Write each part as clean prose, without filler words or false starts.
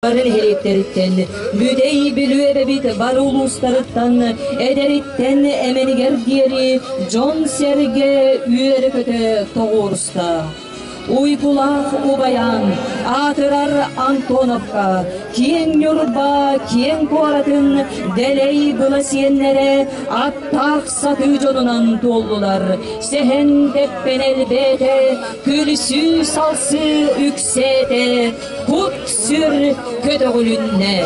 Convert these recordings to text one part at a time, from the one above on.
Бары нэһилиэктэриттэн, Бүтэй Бүлүү эбэбит бары улуустарыттан, эдэриттэн эмэнигэр диэри дьон-сэргэ үөрэ-көтө тоҕуоруста. Уйгулаах Убайаан, аатырар Антоновка, киэҥ Ньурба киэҥ куоратын дэлэй была сиэннэрэ аттаах сатыы дьонунан туоллулар. Сэһэн тэппэн элбээтэ, күлсүү-салсыы үксээтэ, Кут-сүр көтөҕүлүннэ.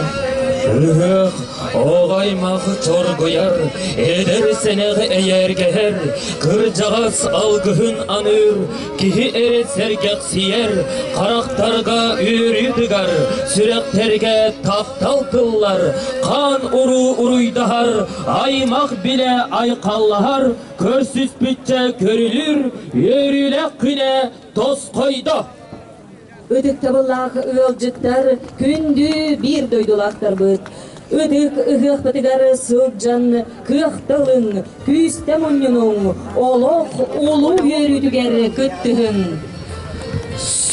Ыһыах оҕо-аймах чоргуйар, эдэр сэнэх эйээргэһэр, кырдьаҕас алгыһын аныыр, киһи эрэ сэргэхсийэр, харахтарга үөрүү тыгар, сүрэхтэргэ таптал тыллар, хаан уруу уруйдаһар, аймах билэ айхаллаһар, көрсүспүччэ көрүлүүр, үөрүүлээх күнэ тосхойдо. Ытыктабыллаах ыалдьыттар, күндү биир дойдулаахтарбыт! Ытык ыһыахпытыгар сылдьан кыахта ылыҥ, күүстэ мунньунуҥ, олох улуу үөрүүтүгэр кыттыһыҥ!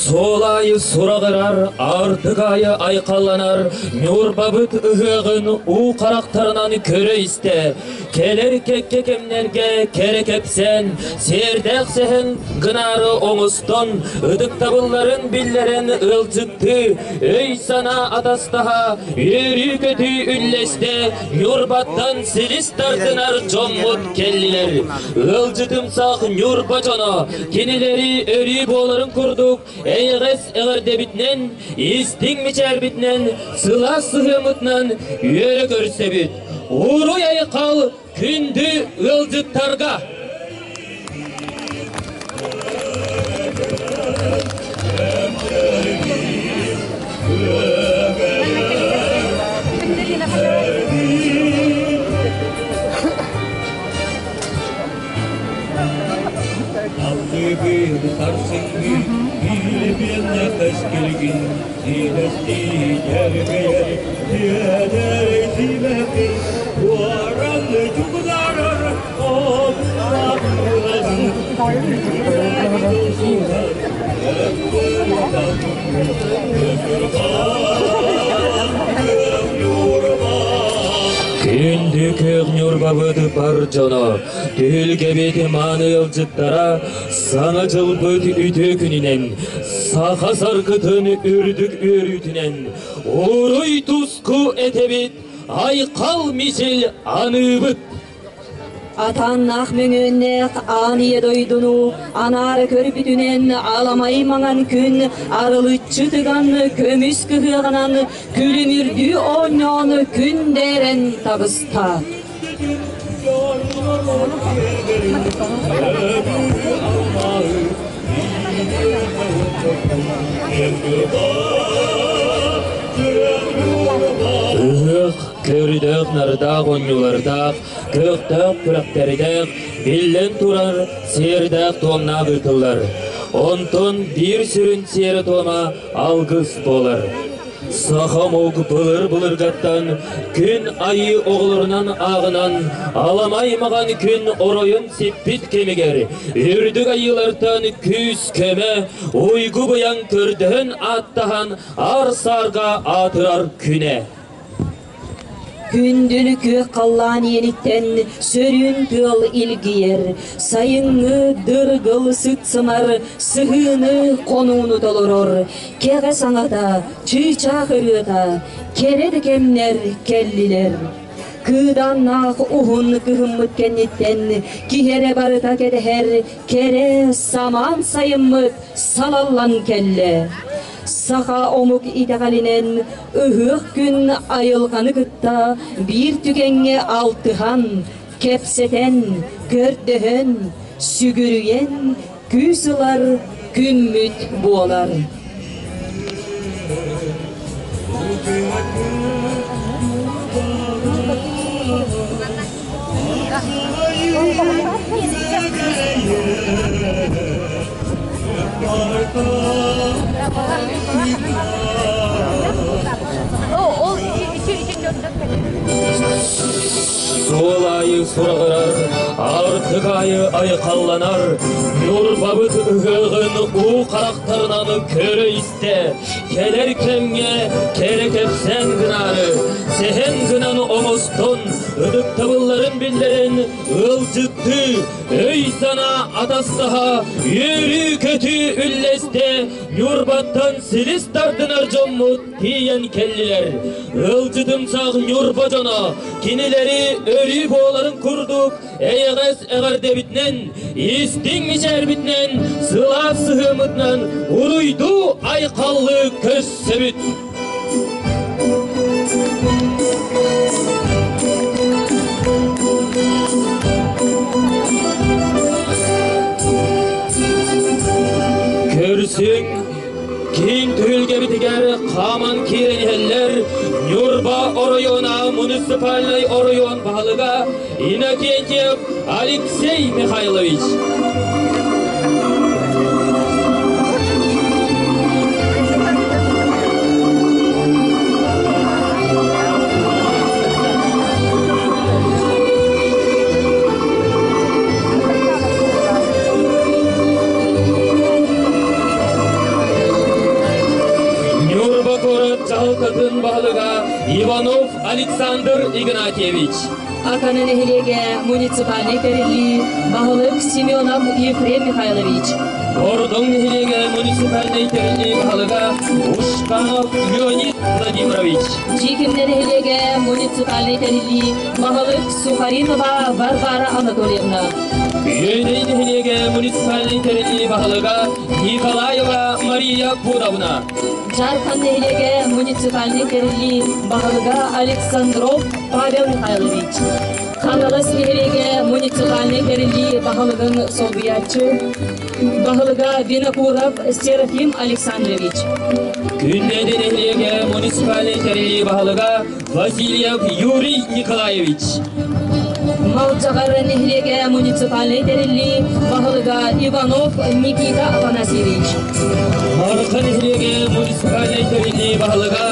Суол аайы сураҕырар, аартык аайы айхалланар Ньурбабыт ыһыаҕын уу харахтарынан көрө-истэ, Кэлэр кэккэ кэмнэргэ кэрэ кэпсээн, сиэрдээх сэһэн гынаары оҥостон, ытыктабылларын биллэрэн ыалдьыттыы, өй-санаа атастаһа, үөрүү-көтүү үллэстэ Ньурбаттан силис тардынар дьоммут кэллилэр. Ыалдьытымсах Ньурба дьоно кинилэри өрүү буоларын курдук эйэҕэс эҕэрдэбитинэн, истиҥ мичээрбитинэн, сылаас сыһыаммытынан үөрэ көрсөбүт. Уруй-айхал күндү ыалдьыттарга! Аллыыбын сарсыҥҥы биир кэскилгин сиилэстии дьэргэйэр дьиэдэрэй сибэкки уоран чугдарар Күндү күөх Ньурбабыт бар дьоно, түһүлгэбит мааны ыалдьыттара Саҥа дьылбыт үтүө күнүнэн, саха саргытын үрдүк үөрүүтүнэн уруй туску этэбит, айхал мичил аныыбыт! Атааннаах мөҥүөннээх аан ийэ дойдуну анаара көрбүтүнэн аламай маҥан күн арылыччы тыган көмүс кыһыаҕынан күлүмүрдүү оонньоон күндээрэн табыста. Ыһыах көрдөөх-нардаах оонньуулардаах, көхтөөх күрэхтэрдээх, биллэн турар, сиэрдээх-туомнаах ыытыллар. Онтон биир сүрүн сиэрэ-туома алгыс буолар. Саха омук былыр-былыргаттан күн айыы оҕолорунан ааҕынан аламай маҕан күн оройун сиппит кэмигэр үрдүк айыылартан күүс-көмө, уйгу-быйаҥ көрдөһөн ааттаһан аар-саарга аатырар күнэ. Күндүл күөх халлаан иэниттэн сөрүүн тыал илгийэр, сайыҥҥы дыргыл сыт-сымар сыһыыны хонууну толорор, кэҕэ саҥата, чыычаах ырыата, кэрэ да кэмнэр кэллилэр. Кыыдааннаах уһун кыһыммыт кэнниттэн киһи эрэ барыта кэтэһэр кэрэ самаан сайыммыт салаллан кэллэ. Саха омук итэҕэлинэн ыһыах күн айылҕаны кытта биир түгэҥҥэ алтыһан, кэпсэтэн, көрдөһөн, сүгүрүйэн күүс ылар күммүт буолар. Суол аайы сураҕырар, аартык аайы айхалланар, Ньурбабыт ыһыаҕын уу харахтарынан көрө-истэ. көрсө, кэлэр кэмҥэ кэрэ кэпсээн гынаары, сэһэн гынан оҥостон, ытыктабылларын биллэрэн ыалдьыттыы, өй-санаа атастаһа, үөрүү-көтүү үллэстэ Ньурбаттан силис тардынар дьоммут тиийэн кэллилэр. Ыалдьытымсах Ньурба дьоно кинилэри өрүү буоларын курдук эйэҕэс эҕэрдэбитинэн, истиҥ мичээрбитинэн, сылаас сыһыаммытынан уруйдуу айхаллыы көрсөбүт. Көрсүҥ, киин түһүлгэбитигэр хааман киирэн иһэллэр Ньурба оройуона муниципальнай оройуон баһылыга Иннокентьев Алексей Михайлович. Ньурба куорат дьаһалтатын баһылыга Иванов Александр Игнатьевич. Акана нэһилиэгэ муниципальнай тэриллии баһылык Семенов Ефрем Михайлович. Бордоҥ нэһилиэгэ муниципальнай тэриллии баһылыга Ушканов Леонид Владимирович. Дьиикимдэ нэһилиэгэ муниципальнай тэриллии баһылык Сухаринова Варвара Анатольевна. Үөдэй нэһилиэгэ муниципальнай тэриллии баһылыга Николаева Мария Пудовна. Дьаархан нэһилиэгэ муниципальнай тэриллии баһылыга Александров Павел Михайлович. Хаҥалас нэһилиэгэ муниципальнай тэриллии баһылыгын солбуйааччы баһылыга Винокуров Серафим Александрович. Күннээди нэһилиэгэ муниципальнай тэриллии баһылыга Васильев Юрий Николаевич. Малдьаҕар нэһилиэгэ муниципальнай тэриллии баһылыга Иванов Никита Афанасьевич. Марха нэһилиэгэ муниципальнай тэриллии баһылыга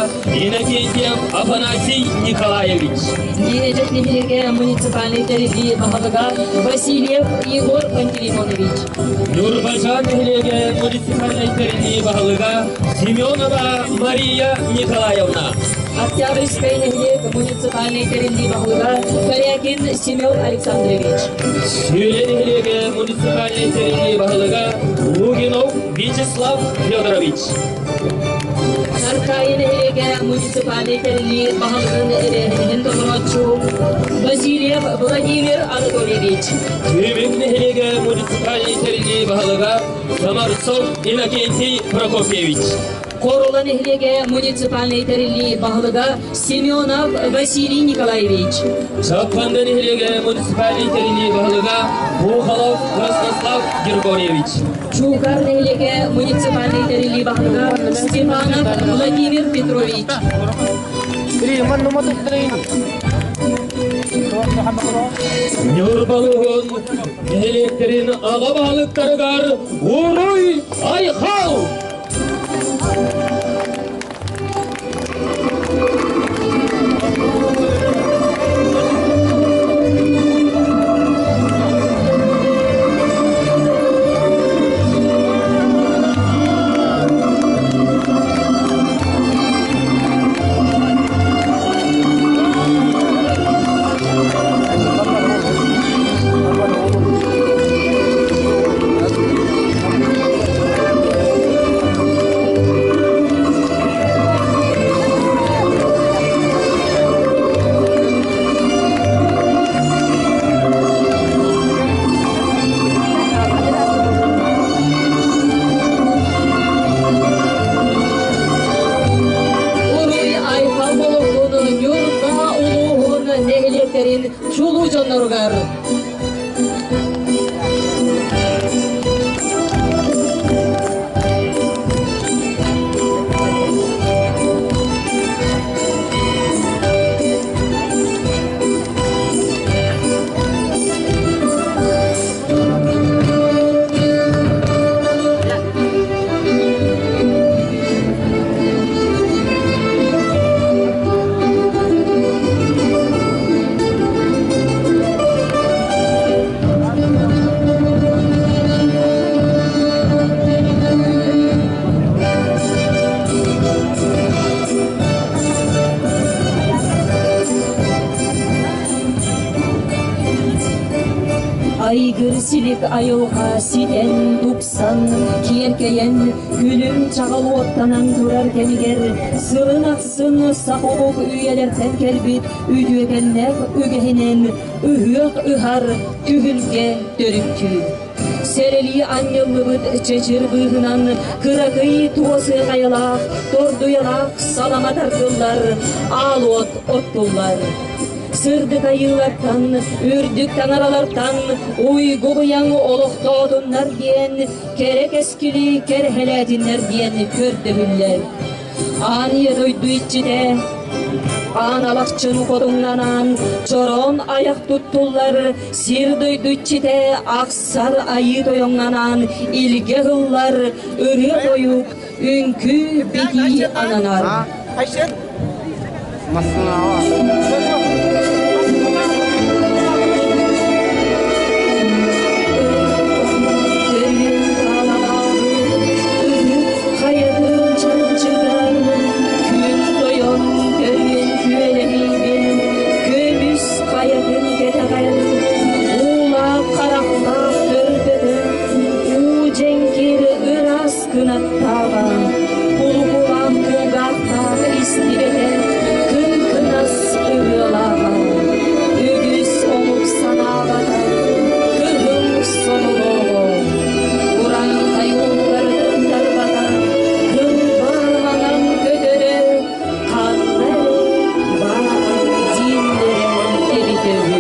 Иннокентьев Афанасий Николаевич. Иэдьэк нэһилиэгэ муниципальнай тэриллии баһылыга Васильев Егор Пантелеймонович. Ньурбачаан нэһилиэгэ муниципальнай тэриллии баһылыга Семенова Мария Николаевна. Октябрьскай нэһилиэк муниципальнай тэриллии баһылыга Корякин Семен Александрович. Сүлэ нэһилиэгэ муниципальнай тэриллии баһылыга Лугинов Вячеслав Федорович. Таркаайы нэһилиэгэ муниципальнай тэриллии баһылыгын эбээһинэһин толорооччу Васильев Владимир Анатольевич. Түмүк нэһилиэгэ муниципальнай тэриллии баһылыга Самарцов Иннокентий Прокопьевич. Хорула нэһилиэгэ муниципальнай тэриллии баһылыга Семенов Василий Николаевич. Чаппанда нэһилиэгэ муниципальнай тэриллии баһылыга Бухалов Ростислав Григорьевич. Чуукар нэһилиэгэ муниципальнай тэриллии баһылыга Степанов Владимир Петрович. Ньурба улууһун нэһилиэктэрин аҕа баһылыктарыгар Уруй Айхал! Уруй Айхал Болоҕдун Ньурба улууһун нэһилиэктэрин чулуу дьонноругар! Айгыр-силик айылҕа ситэн, тупсан, киэркэйэн, күлүм чаҕыл уоттанан турар кэмигэр сылын ахсын сахолук үйэлэртэн кэлбит үтүөкэннээх үгэһинэн ыһыах ыһар түһүлгэ төрүттүүр. Сэрэлии анньыллыбыт чэчир быыһынан кыракый туос хайалаах, тордуйалаах салама тардыллар, аал уот оттуллар. Сырдык айыылартан, үрдүк таҥаралартан уйгу-быйаҥ олохтоотуннар диэн, кэрэ кэскили кэрэһэлээтиннэр диэн көрдөһүллэр. Аан ийэ дойду иччитэ, аан алахчын хотуҥнанаан, чороон айах туттуллар, сир дойду иччитэ ахсар айыы тойоҥнанаан илгэ ыллар, ырыа-тойук, үҥкүү битии ананар. Көмүс хайатын кэтэҕэр уулаах харахтаах көрбөтө уу дьэҥкир ыраас кынаттааҕа кулукулаах кулгаахтаах истибэтэ кыҥкынас ырыалааҕа үгүс омук санаабата кыһыл сонолооҕо урааҥхай уулларытын тарбата кылбаа маҥан көтөрө ханна эрэ баар дииллэрэ эбитэ үһү.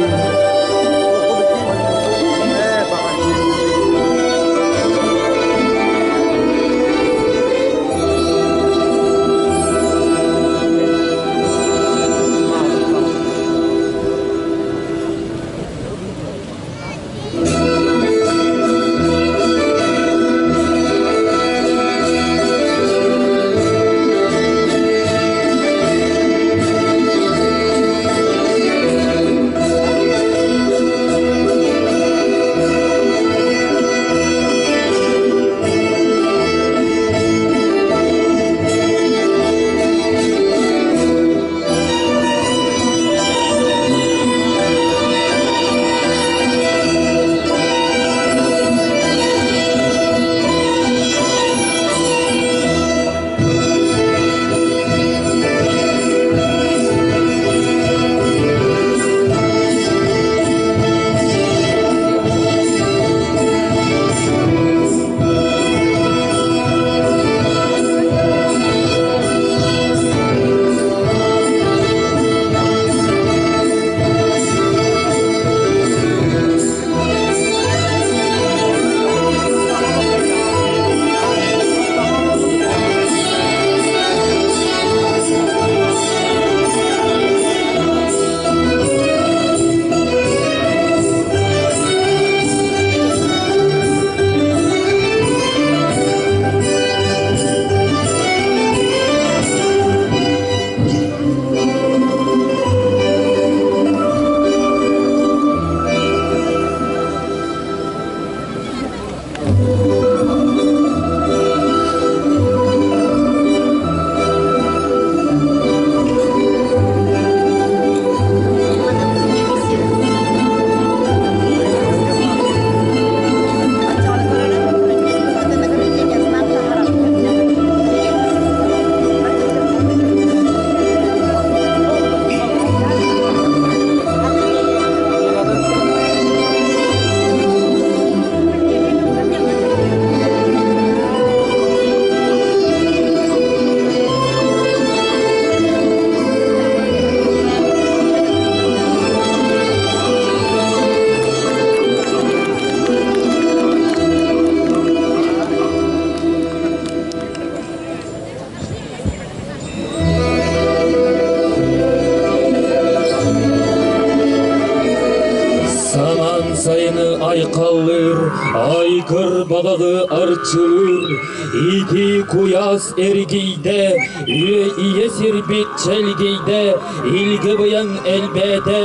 Саман сайыны айқаллыр, айгыр балығы арчылыр, ити куяс эргийде, үө ийэ сирбит чэлгийде, илги быйаҥ элбээтэ,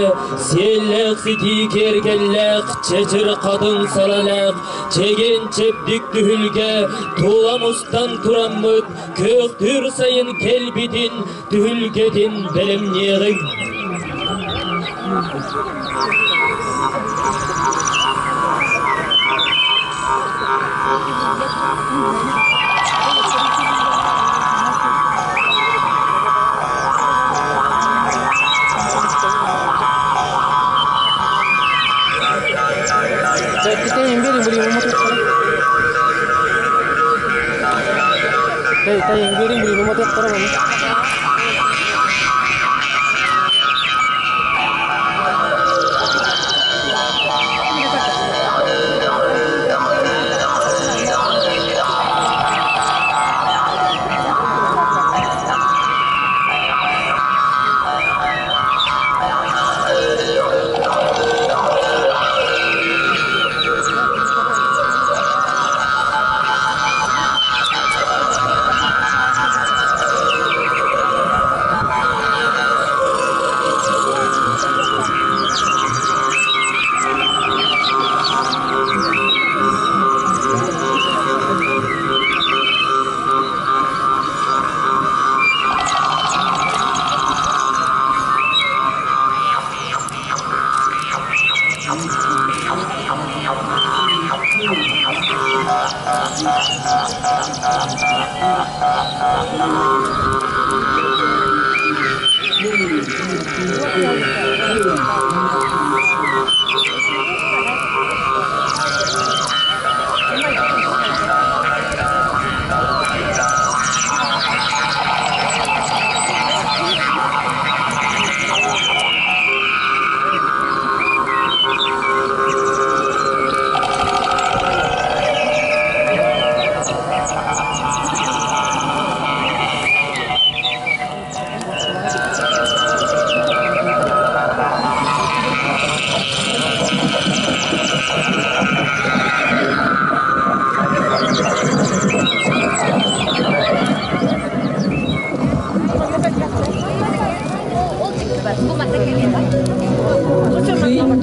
сиэллээх ситии киэргэллээх, чэчир хатыҥ салалаах, чэгиэн чэбдик түһүлгэ, тула мустан тураммыт, күөхтүүр сайын кэлбитин, түһүлгэтин бэлэмниэҕиҥ.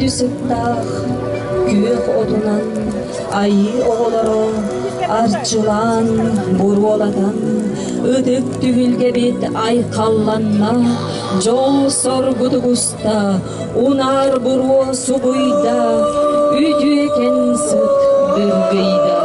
Күндү сыттаах күөх отунан айыы оҕолоро арчылаан, буруолатан, ытык түһүлгэбит айхалланна, дьол-соргу тубуста, унаар буруо субуйда, үтүөкэн сыт дыргыйда.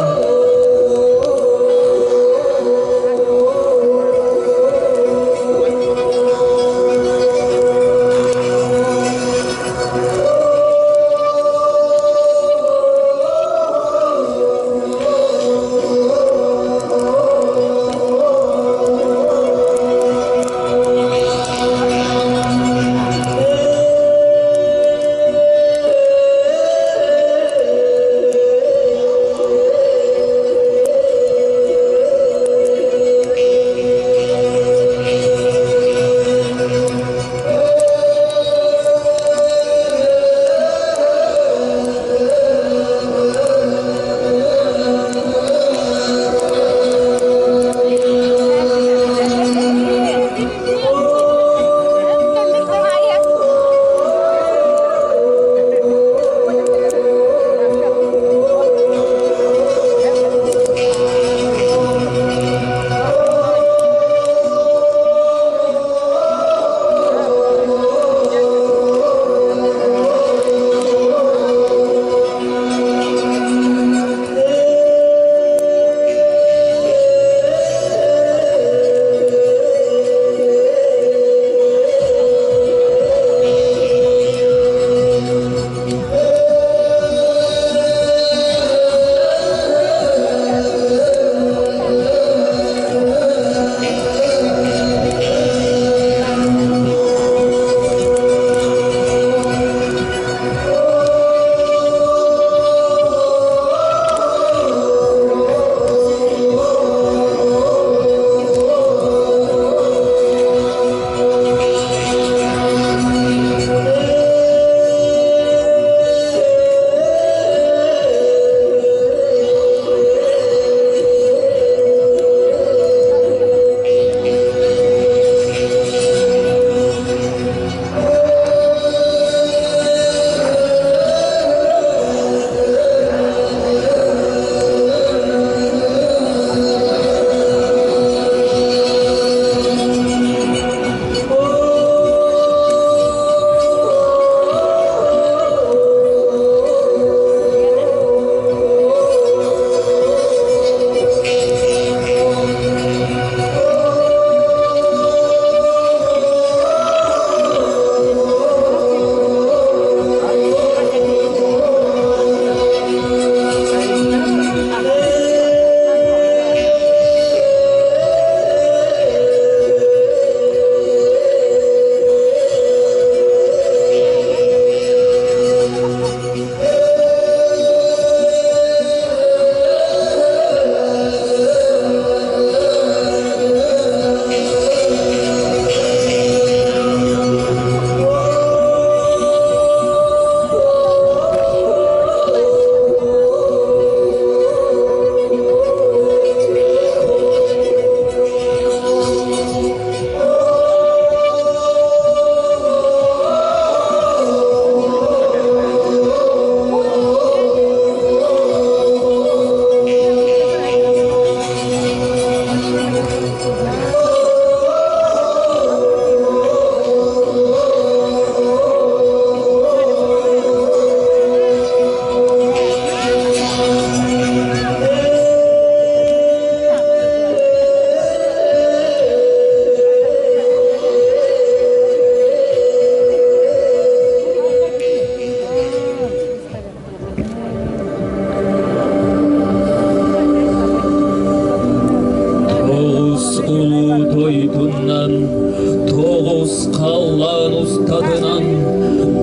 халлаан устатынан,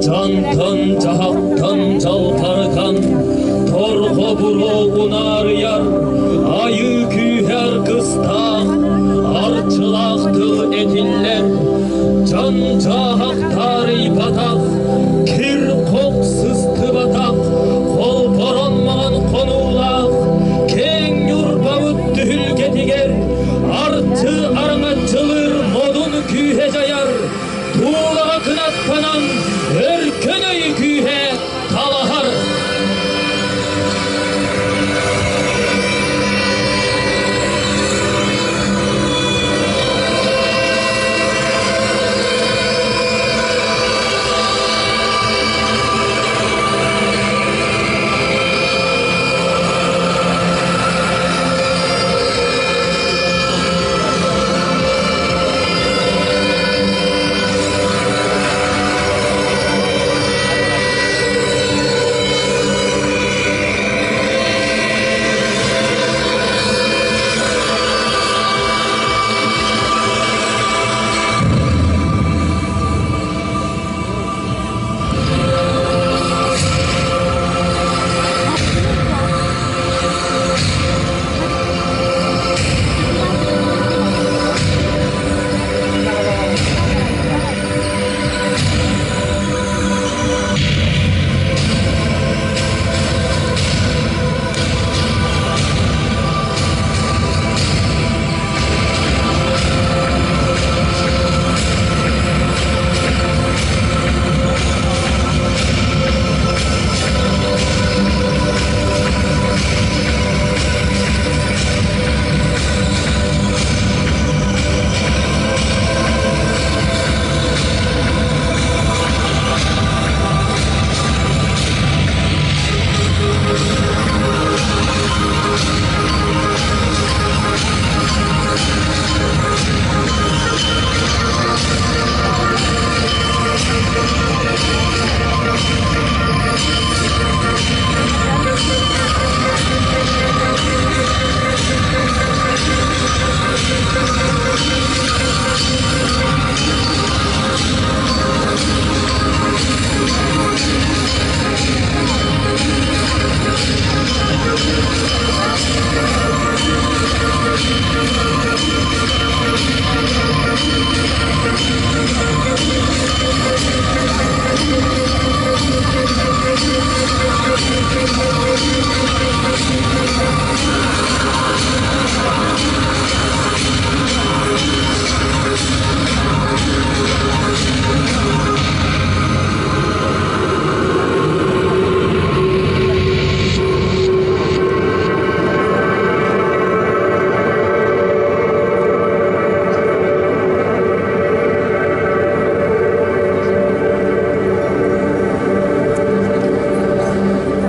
дьантан, дьаһахтан дьалбарытан, торҕо буруо унаарыйар, айыы күүһэ аргыстаах, арчылаах тыл этиллэр, дьон дьаһах таарыйбатах, кир-хох сыстыбатах, холборон маҥан хонуулаах, киэҥ Ньурбабыт түһүлгэтигэр арчы араҥаччылыыр модун күүһэ дьайар, туулаҕа кынаттанан өркөн өй күүһэ талаһар.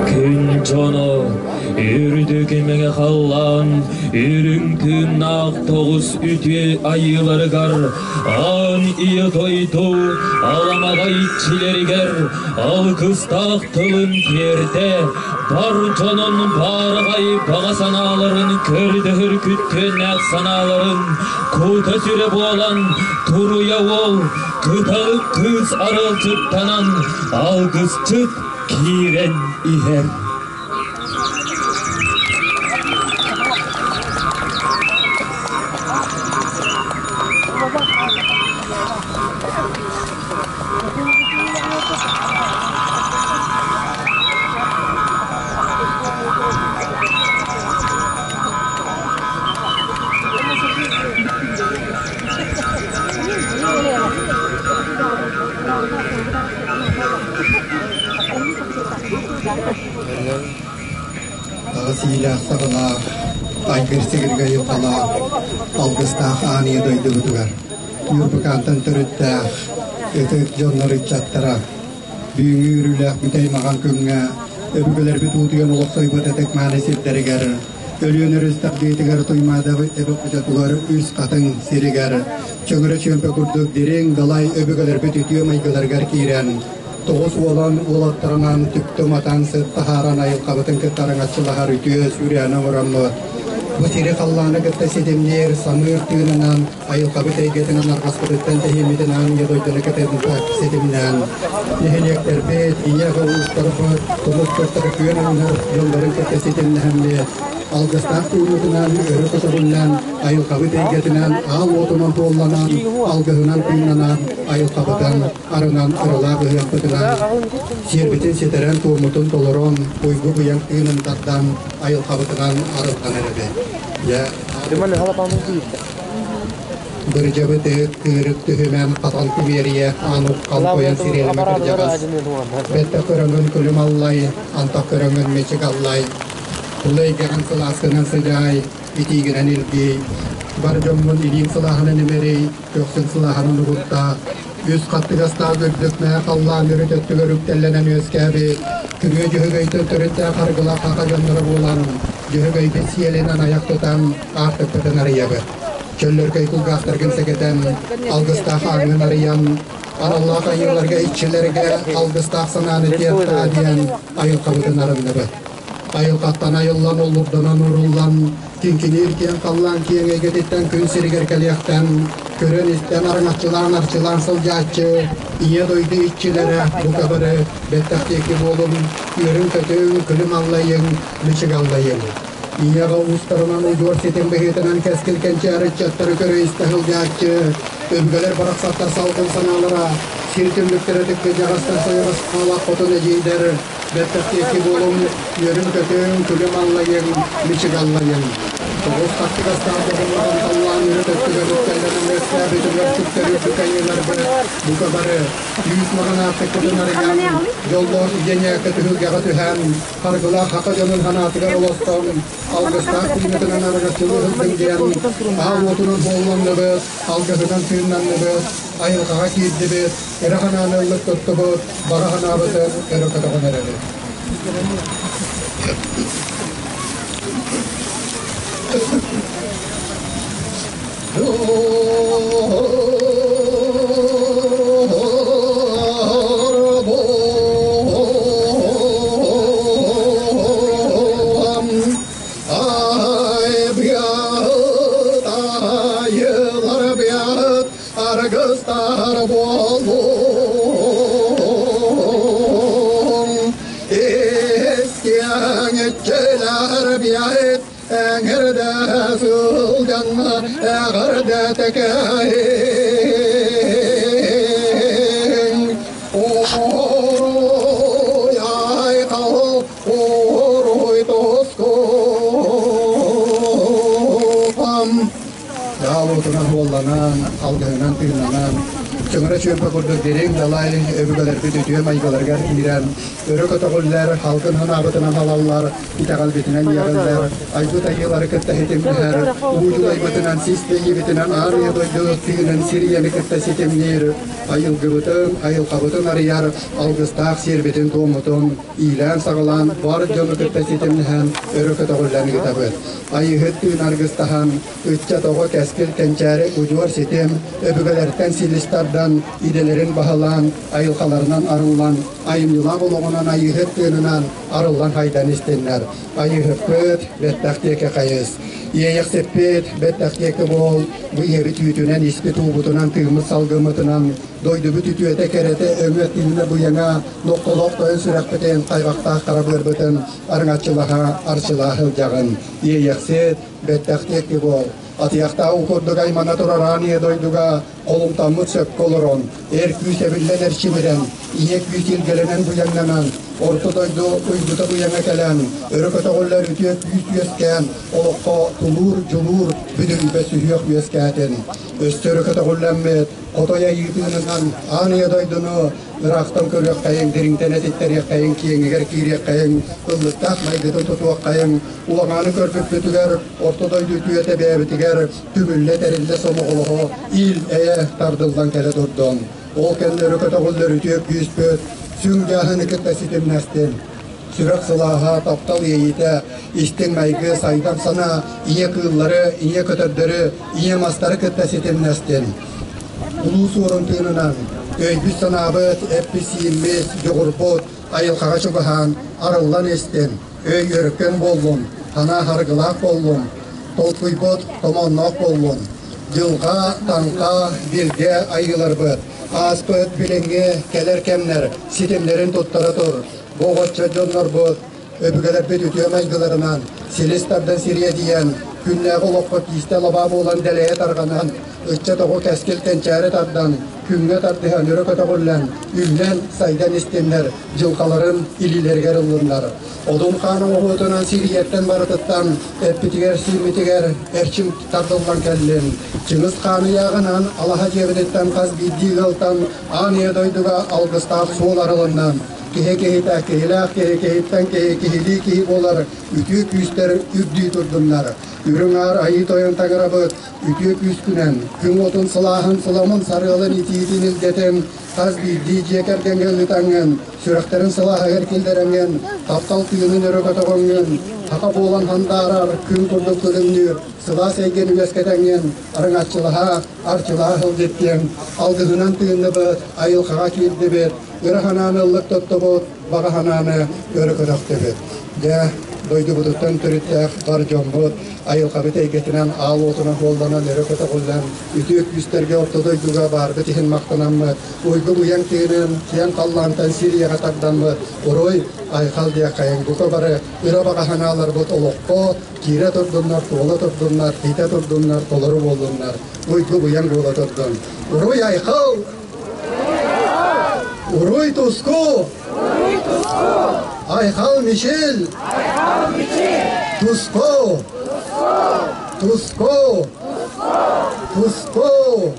Күн дьоно үрдүк имэҥэ халлаан үрүҥ тыыннаах тоҕус үтүө айыыларыгар аан ийэ дойду аламаҕай иччилэригэр алгыстаах тылын тиэрдэ бар дьонун баараҕай баҕа санааларын көрдөһөр күттүөннээх санааларын кута-сүрэ буолан туруйа уол кыталык кыыс аралдьыттанан алгысчыт киирэн иһэр. Аҕыс иилээх саҕалаах, айгыр-сигиргэ айылҕалаах, алгыстаах аан ийэ дойдубутугар Ньурбукаантан төрүттээх ытык дьоннор ыччаттара бүгүҥҥү үөрүүлээх бүтэй маҕан күҥҥэ өбүгэлэрбит уутуйан олохсуйбут ытык мааны сирдэригэр Өлүөн өрүс тардыытыгар Туймаада эбэ хочотугар Үс Хатыҥ сиригэр чөҥөрө чүөмпэ курдук дириҥ далай өбүгэлэрбит үтүө майгыларыгар киирэн тоҕус уолан уолаттарынан түптэ уматан сыт таһааран айылҕабытын кытта араҥаччылаһар үтүө сүүрээнэ оҥороммут. Бу сири халлааны кытта ситимниир самыыр тыынынан, айылҕабыт эйгэтинэн арҕаспытыттан тэһииммитин аан ийэ дойдуну кытта ситимнээн, нэһилиэктэрбит, ийэ аҕа уустарбыт, тумус туттар күөн аннар дьоннорун кытта ситимнэһэммит, алгыстаах тыыммытынан өрө көтөҕүллэн, айылҕабыт эйгэтинэн аал уотунан туолланан, алгыһынан тыыннанан, айылҕабытын арынан ыралаах ыһыахпытынан сиэрбитин ситэрэн, туоммутун толорон, уйгу-быйаҥ тыынын тардан, айылҕабытынан арыллан эрэбит. Дьэ, Бырдьабыт ыыт кыырык түһүмэн хатан күбүөрүйэ аан уххан тойон сириэлимэ кырдьаҕас. Бэттэх көрөҥҥүн күлүм аллай, антах көрөҥҥүн мичик аллай. Тула эйгэҕин сылааскынан сыдьаай, итиигинэн илгий. Бар дьоҥҥун илииҥ сылааһынан имэрий, көхсүн сылааһынан угуттаа. Үс хаттыгастаах үрдүк мэһэ халлаан үрүт өттүгэр үктэллэнэн үөскээбит, күрүө дьөһөгөйтөн төрүттээх харгылаах хаха дьонноро буолан, дьөһөгөйбүт сиэлинэн айах тутан, аартыкпытын арыйабыт. Чөллөркөй кулгаахтаргын сэгэтэн, алгыстаах ааҥҥын арыйан, аналлаах айыыларга иччилэргэ алгыстаах санааны тиэртаа диэн айылҕабытын арынныбыт. Айылҕаттан айыллан, оллурданан ууруллан, киҥкиниир киэҥ халлаан киэҥ эйгэтиттэн күн сиригэр кэлиэхтэн, көрөн-истэн араҥаччылаан арчылаан сылдьааччы, ийэ дойду иччилэрэ бука бары бэттэх диэки буолуҥ, үөрүҥ-көтүҥ, күлүм аллайыҥ, мичик аллайыҥ. Ийэҕэ уустарынан удьуор ситим быһыытынан кэскил кэнчээри ыччаттары көрө-истэ сылдьааччы, өбүгэлэр барахсаттар салгын санаалара, сир түннүктэрэ тыккыдьаҕастар сайаҕас хаалаах хотун эдьиийдэр, Бэттэх диэки буолуҥ, үөрүҥ-көтүҥ, күлүм аллайыҥ, мичик аллайыҥ. Тоҕус хаттыгастаах дьоһуннаҕын халлаан үрүт өттүгэр үктэллэнэн үөскээбитигэр сүктэр үрдүк айыыларбыт бука бары үүт маҕан аартыкпытын арыйан, дьоллоох идиэньээккэ түһүлгэҕэ түһэн, харгылаах хака дьонун санаатыгар олостон, алгыстаах тыынытынан арыгаччылыы сылдьыҥ диэн, аал уотунан буолланныбыт, алгыһынан тыыннанныбыт, айылҕаҕа киирдибит, Эрэ санааны ыллык туттубут, баҕа санаабытын өрө көтөҕөн эрэбит. Аргыстар буолуом, Искиэҥ иччилэр биэт эҥэрдэ сылдьан эҕэрдэ тэкэйиҥ. Уруй айхал, уруй тускуам. Аал уотунан уолланан, алгыһынан тыыннанан, чөҥөрө чүөмпэ курдук дириҥ далай өбүгэлэрбит үтүө майгыларыгар киирэн, өрө көтөҕүллэр, халгын санаабытынан халаллар, итэҕэлбитинэн иэҕиллэр, айбыт айыылары кытта ситимнэһэр, уу дьулайбытынан, сис тэйиибитинэн Аар Ийэ дойду тыынын сир ийэни кытта ситимниир, айылгыбытын, айылҕабытын арыйар алгыстаах сиэрбитин-туоммутун иилээн-саҕалаан бар дьону кытта ситимнэһэн өрө көтөҕүллэн ыытабыт. Айыыһыт тыын аргыстаһан, ыччат оҕо кэскил кэнчээри удьуор ситим өбүгэлэртэн силис тардан, идэлэрин баһылаан, айылҕаларынан арыллан, айымньылаах олоҕунан айыыһыт тыынынан арыллан хайдан истиннэр. Айыыһыппыт, бэттэх диэки хайыс. Иэйэхсиппит, бэттэх диэки буол, бу ийэбит үүтүнэн, испит уубутунан, тыыммыт салгыммытынан, дойдубут үтүөтэ, кэрэтэ, өҥө, тыына, быйаҥа, нохтолоох тойон сүрэхпитин, хайҕахтаах хара быарбытын араҥаччылаһа, арчылаа сылдьаҕын. Иэйэхсит, бэттэх диэки буол. Атыйахтаах уу курдук аймана турар аан ийэ дойдуга холумтаммыт сөпкө олорон, эр күүс эбиллэн эрчимирэн, ийэ күүс илгэлэнэн быйаҥнанан, орто дойду уйгута быйаҥа кэлэн, өрө көтөҕүллэр үтүө күүс үөскээн, олоххо тулуур, дьулуур, бүдүрүйбэт сүһүөх үөскээтин. Өссө өрө көтөҕүллэммит, хотой айыытыынынан аан ийэ дойдуну ыраахтан көрүөххэйиҥ, дириҥтэн этиттэриэххэйиҥ, киэҥигэр киириэххэйиҥ, ыллыктаах майгытын тутуоххайыҥ, улаҥааны көрбүппүтүгэр орто дойду үтүөтэ бэйэбитигэр түмүллэ-тэриллэ сомоҕолоһо ил-эйэ тардыллан кэлэ турдун. Ол кэннэ өрө көтөҕүллэр үтүө күүспүт сүҥ дьааһыны кытта ситимнэстин. Сүрэх сылааһа, таптал иэйиитэ, истиҥ майгы, сайдам санаа ийэ кыыллары, ийэ көтөрдөрү, ийэ мастары кытта ситимнэстин. Улуу суорун тыынынан өйбүт-санаабыт, эппит-сииммит, дьоҕурбут айылҕаҕа чугаһаан, арыллан истин, өй өркөн буоллун, санаа харгылаах буоллун. Толкуйбут томоонноох буоллун. Дьылҕа, таҥха, билгэ айыыларбыт, ааспыт билиҥҥи кэлэр кэмнэр ситимнэрин туттара тур. Бу оҕоччо дьоннорбут өбүгэлэрбит үтүө майгыларынан силис тардан сириэдийэн, күннээҕи олоххо киистэ лабаа буолан дэлэйэ тарҕанан, ыччат оҕо кэскил кэнчээри тардан, күҥҥэ тардыһан өрө көтөҕүллэн, үүнэн, сайдан истиннэр, дьылҕаларын илиилэригэр ыллыннар. Одун хаан оҥоһуутунан сирийэттэн барытыттан эппитигэр-сииммитигэр эрчим тардыллан кэллин. Чыҥыс хаан ыйааҕынан алаһа дьиэбититтэн хас биирдии ыалтан аан ийэ дойдуга алгыстаах суол арылынна. Киһи киһитэ, киһилээх киһи, киһиттэн киһи, киһилии киһи буолар үтүө күүстэр үрдүү турдуннар. Үрүҥ Аар Айыы Тойон Таҥарабыт үтүө күүскүнэн, күн уотун сылааһын сыламын сарыалын итиитин илгэтэн, хас биирдии дьиэ кэргэҥҥэ ыытаҥҥын, сүрэхтэрин сылааһыгар киллэрэҥҥин, таптал тыынын өрө көтөҕөҥҥүн, саха буолан хандаарар күн курдук күлүмнүүр сылаас эйгэни үөскэтэҥҥин, араҥаччылаһа, арчылаһа сылдьыттыаҥ, алгыһынан тыынныбыт, айылҕаҕа киирдибит, ыра санааны ыллык туттубут, баҕа санааны өрө көтөхтүбүт. Дьэ, дойдубутуттан төрүттээх бар дьоммут айылҕабыт эйгэтинэн аал уотунан уолланан өрө көтөҕүллэн, үтүө күүстэргэ орто дойдуга баарбыт иһин махтанаммыт, уйгу быйаҥ тыынын киэҥ халлаантан сир ийэҕэ тардаммыт, уруй, айхал диэххэйиҥ бука бары ыра баҕа санааларбыт олоххо киирэ турдуннар, туола турдуннар, хитэ турдуннар, толору буоллуннар, уйгу быйаҥ буола турдун. Уруй айхал! Уруй туску! Айхал Мичил! Туску! Туску! Туску!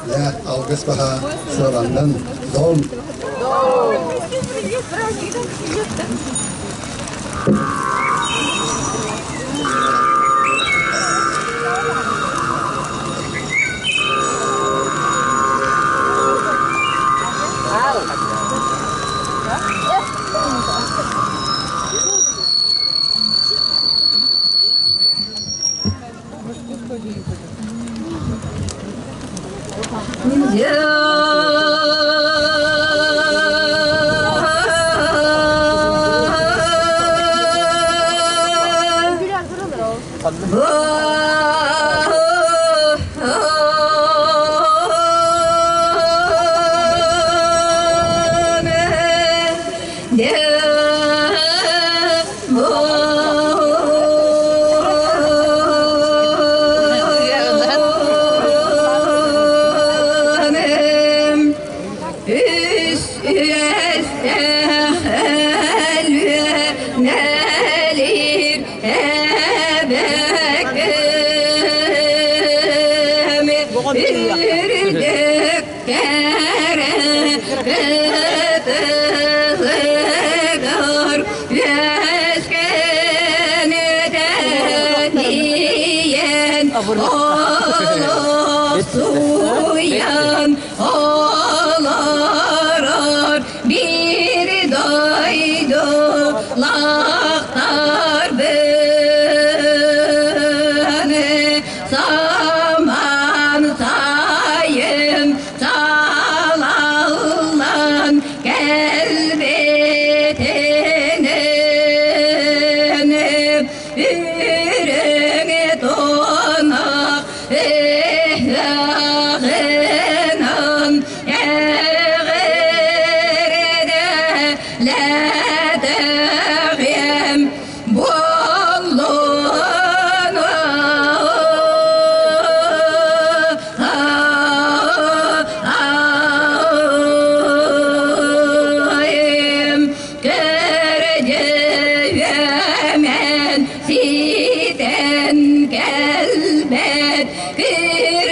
Я алгыс баха сыаланнан дом. Олохсуйан олорор bir doydulaqtar beni Saman sayın salallan kelbetini Үрүҥ тунах ыһыаҕынан эҕэрдэлэтэҕиэм буоллун. Көрдүөмэн ситэн кэлбэт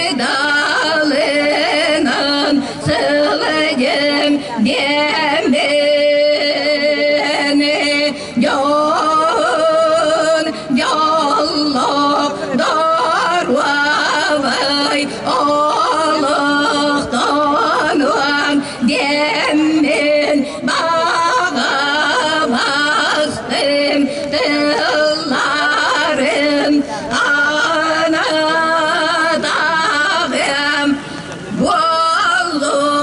кырдалынан сылдьым диэммин дьон дьоллоох доруобай олохтонуом диэммин баҕа бастым тылларым анатаҕым буоллун.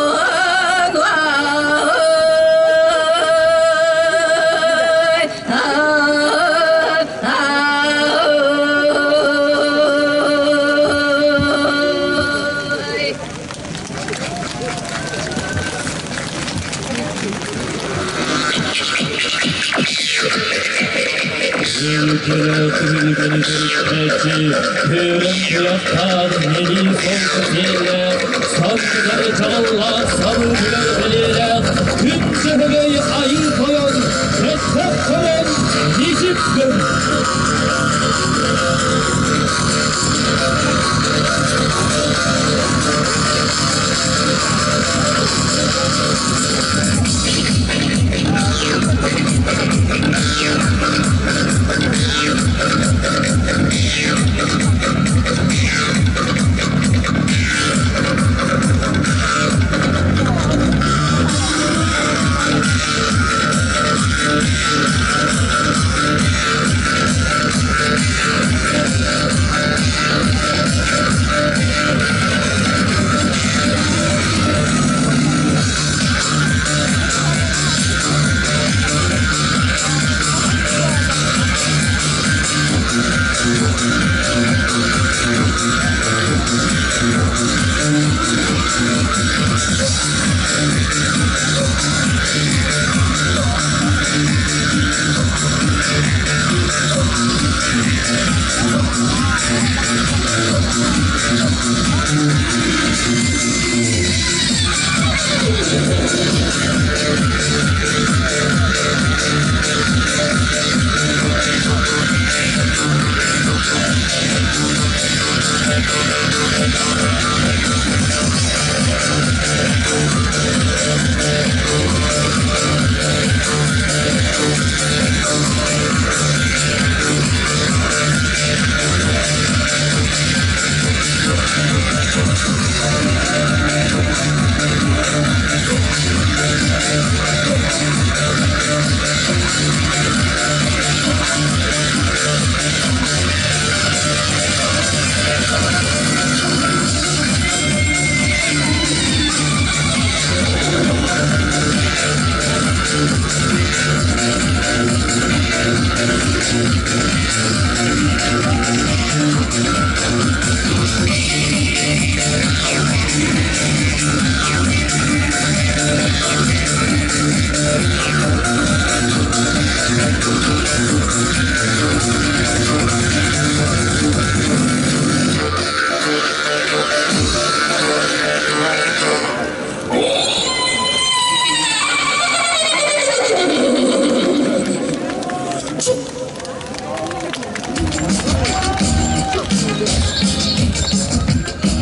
Күрүө түһүлгэни төрүттээччи, күөрөм туйахтаах, нэлии солко сиэллээх, саргыдары чаҕыллаах, сабыы күлэр бэлиэлээх, күн дьөһөгөй айыы тойон, кэттэх көрөн, ньичик гын!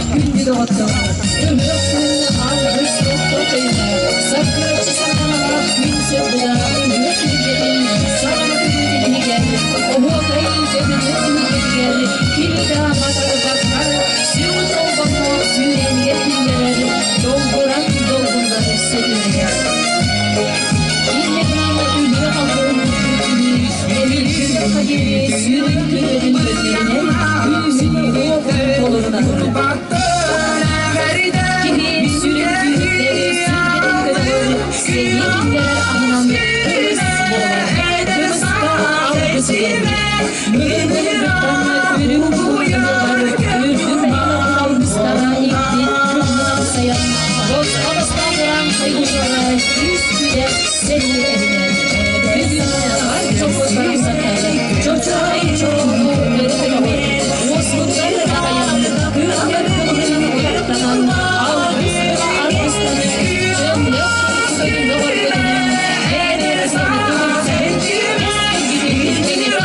Күндү доҕоттор, ыһыах күн алгыс тохтотойуна, саккыраччы сардаҥалаах күн сырдыга ыһыах түһүлгэтин саҥа түһүлгэтигэр, оһуокай төбүрүө түһүлгэтигэр ким да матарбакка сүр толбонноох сүүрээнигэр киллэрэр долгуран долгуннары сөтүнэр. Иннэ гынан ыһыах алгыһын киһи эһиги диэри сүрүн күрүөтүн көннөрүнэн күүһүн уоҕун толорунар. Кини сүрүн күүһүттэр сүргэтин көтөҕөр, сэниэ киллэрэр аһынан кымыс буолар. Кымыска алгыс үгэн. Былыр-былыргыттан үрүҥ туу ыһыаҕар үрдүк айыыларбыт алгыстара иҥпит дьоҥҥун амсайан, босхо бастаатыран хайгыыллара күүс-күдэх сэниэ эбинэр. Бүгүн бар дьоммут барахсаттар чочоой чороону өрө көтөҕөр, уоспутугар аҕайан, кыыллар кылыһынан уйаттанан, алгыс бөҕө аргыстанан, өҥнөөх көрсүбүтүн бөҕөргөтүнэн, бэйэлэрэ түмсэн, кэскилгитин кэҥэтиниҥ.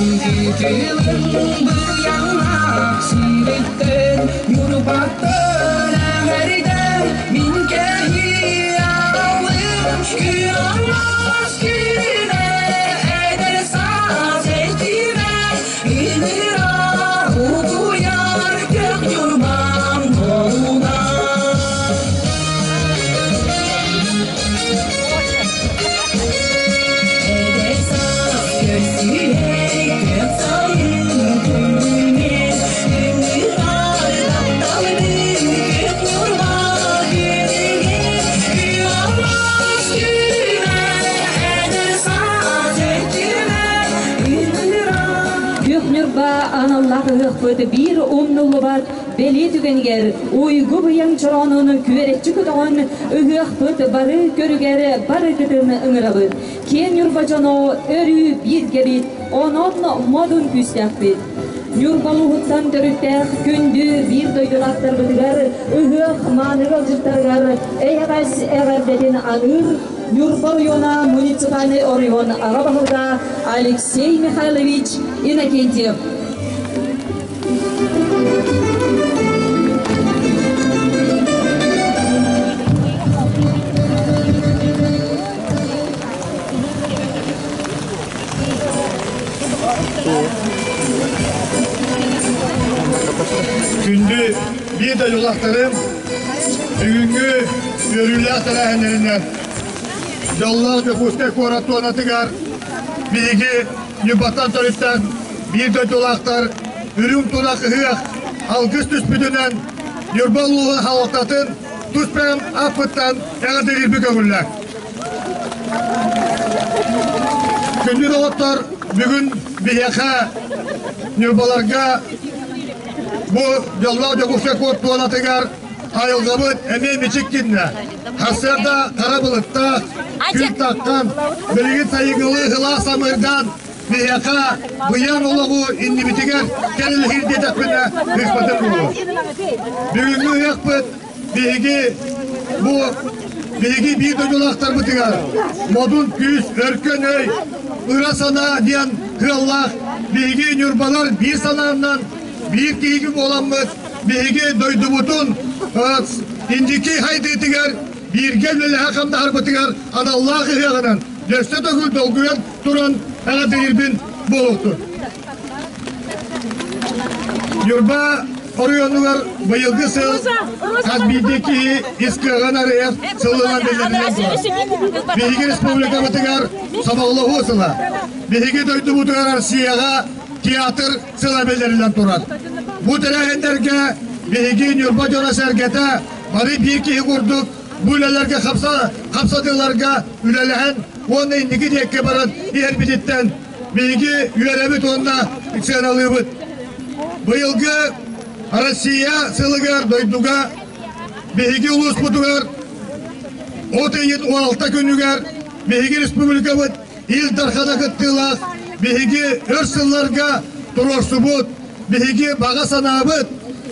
Күндү тылын быйаҥнаах сириттэн Ньурбаттан эҕэрдэ мин кэһии аҕалым Күн күнэ эдэр саас эрчимэ Ыҥырар утуйар көх Ньурбам долуна. Эдэр саас көрсүһэр күөх сайын күнүнэн Ыҥырар тапталбын күөх Ньурба күнүгэр Күөх күнэ эдэр саас эрчимэ Ыҥырар Күөх Ньурба аналлаах ыһыахпыт биир умнуллубат бэлиэ түгэнигэр уйгу быйаҥ чороонун күөрэччи көтөҕөн ыһыахпыт бары көрүгэр барыгытын ыҥырабыт. Киэҥ Ньурба дьоно өрүү бииргэбит, онон модун күүстээхпит. Ньурба улууһуттан төрүттээх күндү биир дойдулаахтарбытыгар ыһыах мааны ыалдьыттарыгар эйэҕэс эҕэрдэтин аныыр Ньурба оройуона муниципальнай оройуон аҕа баһылыга Алексей Михайлович Иннокентьев. Күндү биир дойдулаахтарым, бүгүҥҥү үөрүүлээх тэрээһиннэринэн дьоллоох Дьокуускай куорат туонатыгар биһиги Ньурбаттан төрүттэн биир дойдулаахтар үрүҥ тунах ыһыах алгыс түспүтүнэн Ньурба улууһун салалтатын тус бэйэм ааппыттан эҕэрдэлиирбин көҥүллээх. Күндү доҕоттор, бүгүн биһиэхэ Ньурбаларга бу дьоллоох Дьокуускай куорат туонатыгар айылҕабыт эмиэ мичик гиннэ. Сарсыарда хара былыттаах, күн таххан, билигин сайыҥҥылыы сылаас самыырдаан биһиэхэ быйаҥ олоҕу иннибитигэр кэлэлэһир диэтэхпинэ ыыспатым буолуо. Бүгүҥҥү ыһыахпыт биһиги бу биһиги биир дойдулаахтарбытыгар модун күүс, өркөн өй, ыра санаа диэн кыаллаах биһиги ньурбалар биир санааннан биир киһиги буоламмыт биһиги дойдубутун инники хайдыытыгар бииргэ үлэлэһэ хамнаһарбытыгар аналлаах ыһыаҕынан өссө төгүл долгуйан туран эҕэрдэлиирбин буолуохтун. Ньурба оройуонугар быйылгы сыл хас биирдии киһи ис кыаҕын арыйар сылынан биллэриллэн турар. Биһиги республикабытыгар сомоҕолоһуу сыла. Биһиги дойдубутугар Россияҕа театр сыла биллэриллэн турар. Бу тэрээһиннэргэ биһиги Ньурба дьоно-сэргэтэ бары биир киһи курдук бу үлэлэргэ хапсатыыларга үлэлэһэн уонна инники диэкки баран иһэрбититтэн биһиги үөрэбит уонна сыаналыыбыт. Быйылгы Россия сылыгар дойдуга биһиги улууспутугар от ыйын 16 күнүгэр биһиги республикабыт Ил Дархана кыттыылаах биһиги өр сылларга туруорсубут, биһиги баҕа санаабыт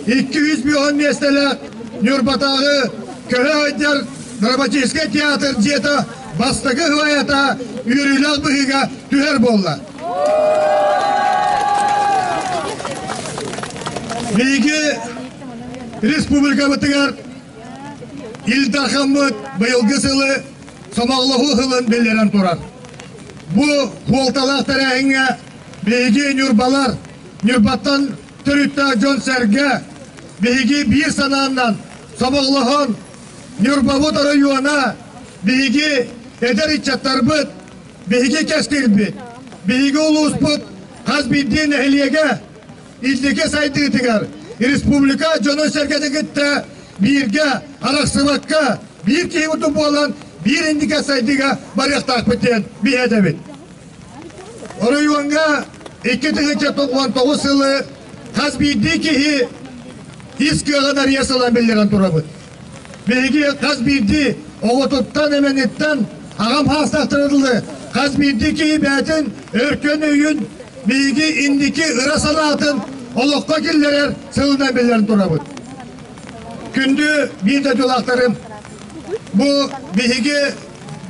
200 миэстэлээх Ньурбатааҕы көһө сылдьар драматическай театр дьиэтэ бастакы һылайата үөрүүлээх быһыыга түһэр буолла. Биһиги республикабытыгар Ил Дархаммыт быйылгы сылы сомоҕолоһуу сылын биллэрэн турар. Бу суолталаах тэрээһиҥҥэ биһиги ньурбалар, Ньурбаттан төрүттээх дьон-сэргэ биһиги биир санааннан сомоҕолоһон Ньурбабыт оройуона биһиги эдэр ыччаттарбыт, биһиги кэскилбит, биһиги улууспут хас биирдии нэһилиэгэ инники сайдыытыгар республика дьонун-сэргэтин кытта бииргэ арахсыбакка биир киһи курдук буолан биир инники сайдыыга барыахтаахпыт диэн биһиэтэбит. Оройуоҥҥа 2099 сылы хас биирдии киһи ис кыаҕын арыйа сылан биллэрэн турабыт. Биһиги хас биирдии оҕотуттан, эмэниттэн аҕам хаастаахтара дылы хас биирдии киһи бэйэтин өркөн өйүн биһиги инники ыра санаатын олоххо киллэрэр сылынан биллэрэн турабыт. Күндү биир дойдулаахтарым, бу биһиги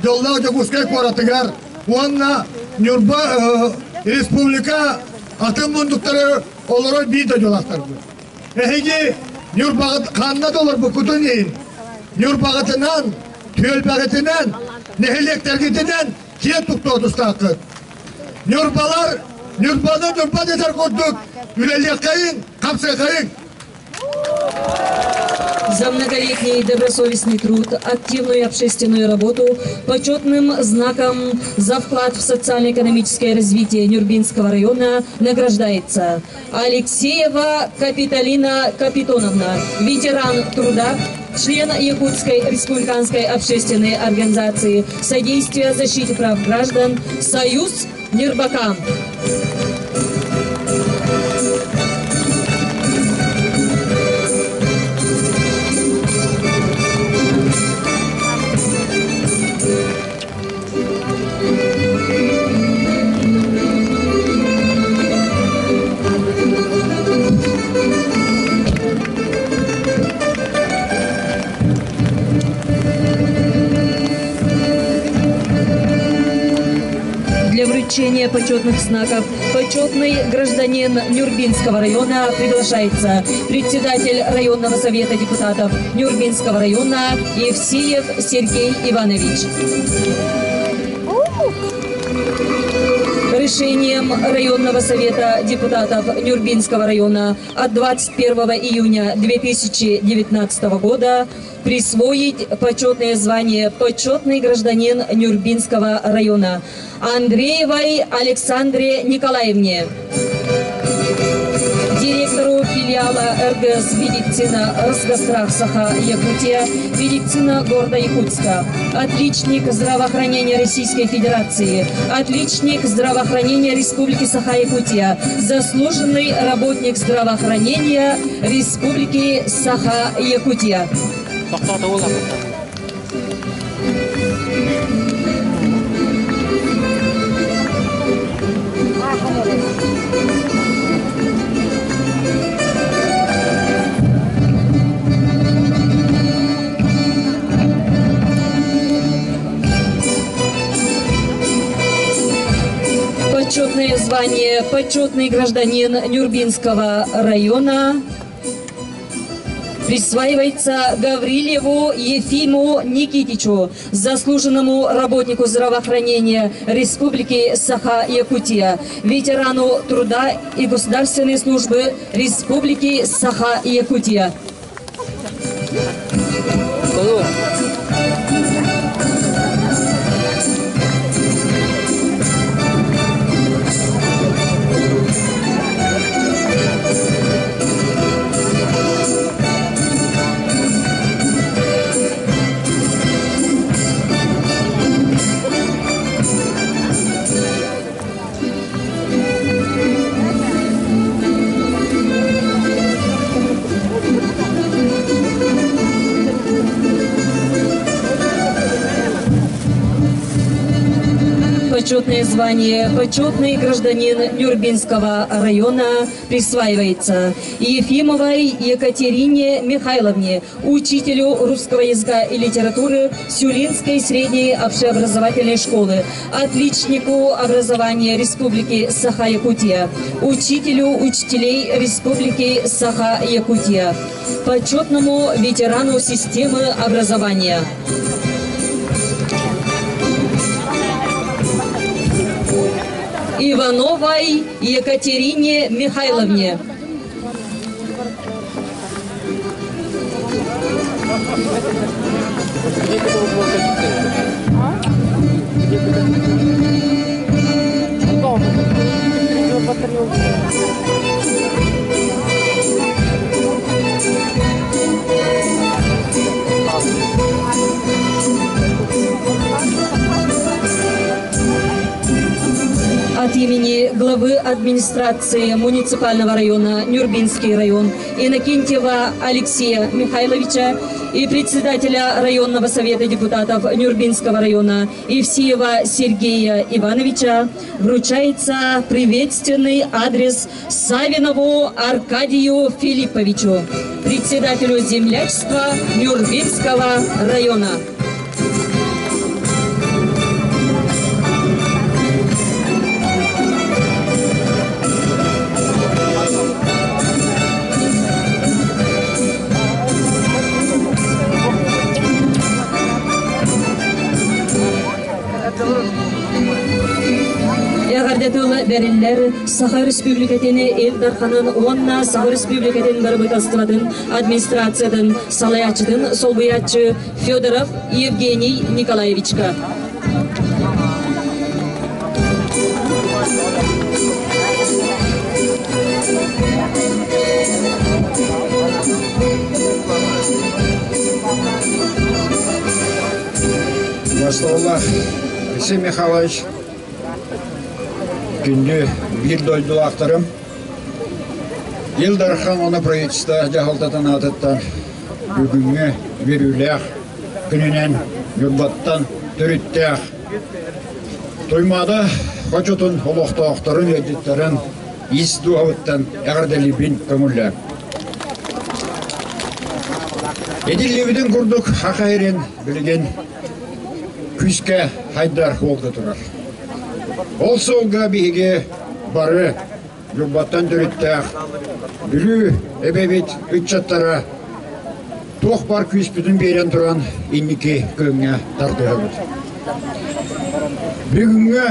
дьоллоох Дьокуускай куоратыгар уонна Ньурба республика атын муннуктары олорор биир дойдулаахтарбыт. Эһиги Ньурбаҕыт ханна да олорбуккутун иһин Ньурбаҕытынан, түөлбэҕитинэн, нэһилиэктэргитинэн киэн туттуо тустааххыт. Ньурбалар Ньурбаны Ньурба дэтэр курдук үлэлиэххэйиҥ, хамсыаххайыҥ! За многолетний добросовестный труд, активную общественную работу, почетным знаком за вклад в социально-экономическое развитие Нюрбинского района награждается Алексеева Капиталина Капитоновна, ветеран труда, член Якутской республиканской общественной организации содействия защите прав граждан «Союз Нюрбакан». Для вручения почетных знаков почетный гражданин Нюрбинского района приглашается председатель районного совета депутатов Нюрбинского района Евсеев Сергей Иванович. Решением районного совета депутатов Нюрбинского района от 21 июня 2019 года присвоить почетное звание «Почетный гражданин Нюрбинского района» Андреевой Александре Николаевне директору филиала РГС «Медицина Росгострах Саха Якутия», «Медицина города Якутска», отличник здравоохранения Российской Федерации, отличник здравоохранения Республики Саха-Якутия, заслуженный работник здравоохранения Республики Саха-Якутия. Почетное звание «Почетный гражданин Нюрбинского района» присваивается Гаврилеву Ефиму Никитичу, заслуженному работнику здравоохранения Республики Саха-Якутия, ветерану труда и государственной службы Республики Саха-Якутия. Почетное звание «Почетный гражданин Нюрбинского района» присваивается Ефимовой Екатерине Михайловне, учителю русского языка и литературы Сюлинской средней общеобразовательной школы, отличнику образования Республики Саха-Якутия, учителю учителей Республики Саха-Якутия, почетному ветерану системы образования. Ивановой Екатерине Михайловне. От имени главы администрации муниципального района Нюрбинский район Иннокентьева Алексея Михайловича и председателя районного совета депутатов Нюрбинского района Евсеева Сергея Ивановича вручается приветственный адрес Савинову Аркадию Филипповичу, председателю землячества Нюрбинского района. бэриллэр Саха Республикатын Ил Дарханын уонна Саха Республикатын Бырабыыталыстыбатын администрациятын салайааччытын солбуйааччы Федоров Евгений Николаевичка. Бастоллах Алексей Михайлович күндү биир дойдулаахтарым Ил Дархан уонна правительство дьаһалтатын аатыттан бүгүҥҥү үөрүүлээх күнүнэн Ньурбаттан төрүттээх Туймаада хочотун олохтоохторун ыалдьыттарын ис дууһабыттан эҕэрдэлиибин көҥүллээн. Этиллибитин курдук Саха сирин билигин күүскэ хайдар суолга турар. Ол суолга биһиги бары Ньурбаттан төрүттээх Бүлүү эбэбит ыччаттара туох бар күүспүтүн биэрэн туран инники күөҥҥэ тардыһабыт. Бүгүҥҥү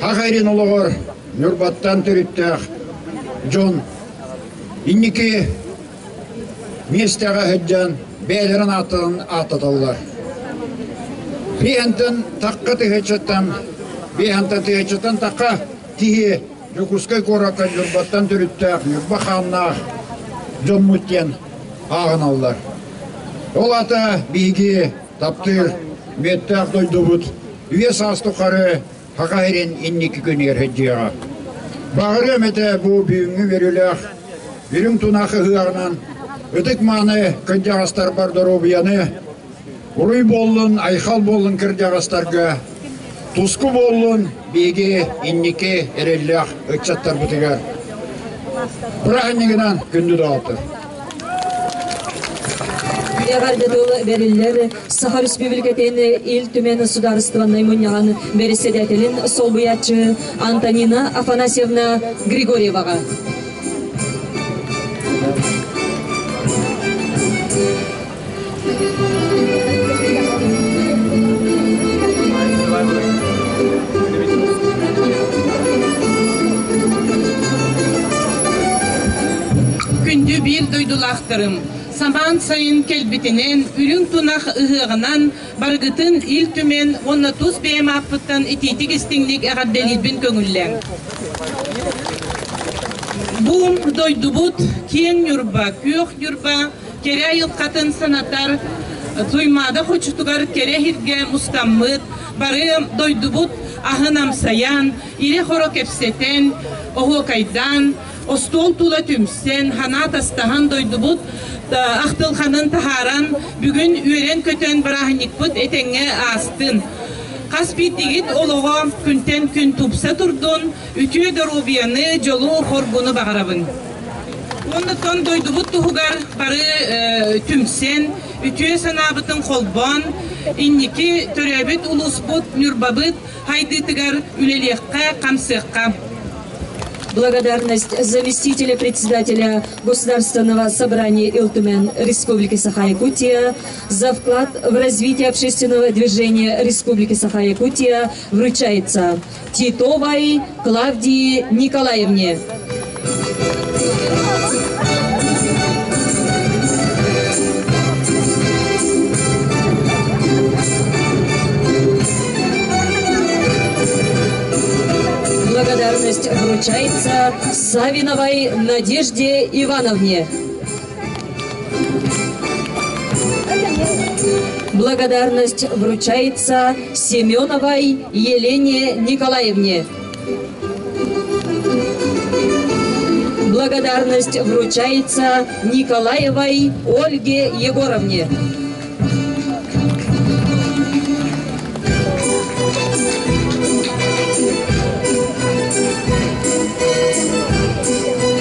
Саха сирин олоҕор Ньурбаттан төрүттээх дьон инники миэстэҕэ сылдьан бэйэлэрин ааттарын ааттаталлар. Биһантан тахха тыһыынчаттан, биһантан тыһыынчаттан тахха киһи Дьокуускай куоракка Ньурбаттан төрүттээх Ньурба хааннаах дьоммут диэн ааҕыналлар. Ол аата биһиги таптыыр мүөттээх дойдубут үйэ саас тухары Саха сирин инники күнүгэр сылдьыаҕа. Баҕарыам этэ бу бүгүҥҥү үөрүүлээх үрүҥ тунах ыһыаҕынан ытык-мааны кырдьаҕастарбар доруобуйаны, уруй буоллун, айхал буоллун кырдьаҕастарга, туску буоллун биһиги инники эрэллээх ыччаттарбытыгар. Бырааһынньыгынан күндү доҕоттор! Эҕэрдэ тыл бэриллэр Саха Республикатын Ил Түмэн Судаарыстыбаннай мунньаҕын бэрэссэдээтэлин солбуйааччы Антонина Афанасьевна Григорьеваҕа. Күндү биир дойдулаахтарым, самаан сайын кэлбитинэн, үрүҥ тунах ыһыаҕынан барыгытын Ил Түмэн уонна тус бэйэм ааппыттан итиитик истиҥник эҕэрдэлиирбин көҥүллээҥ. Бу дойдубут киэҥ Ньурба, күөх Ньурба кэрэ айылҕатын санатар Туймаада хочотугар кэрэ иһиргэ мустаммыт, бары дойдубут аһын амсайан, ирэ-хоро кэпсэтэн, оһуокайдаан, остуол тула түмсэн, санаа тастаһан дойдубут ахтылханын таһааран, бүгүн үөрэн-көтөн бырааһынньыкпыт этэҥҥэ аастын. Хас биирдигит олоҕо күнтэн күн тупса турдун, үтүө доруобуйаны, дьолу-хоргуну баҕарабын. Оннуттан дойдубут туһугар бары түмсэн, үтүө санаабытын холбоон, инники төрөөбүт улууспут Ньурбабыт хайдыытыгар үлэлиэххэ, хамсыахха. Благодарность заместителя председателя Государственного собрания Ил Түмэн Республики Саха-Якутия за вклад в развитие общественного движения Республики Саха-Якутия вручается Титовой Клавдии Николаевне. Благодарность вручается Савиновой Надежде Ивановне. Благодарность вручается Семеновой Елене Николаевне. Благодарность вручается Николаевой Ольге Егоровне.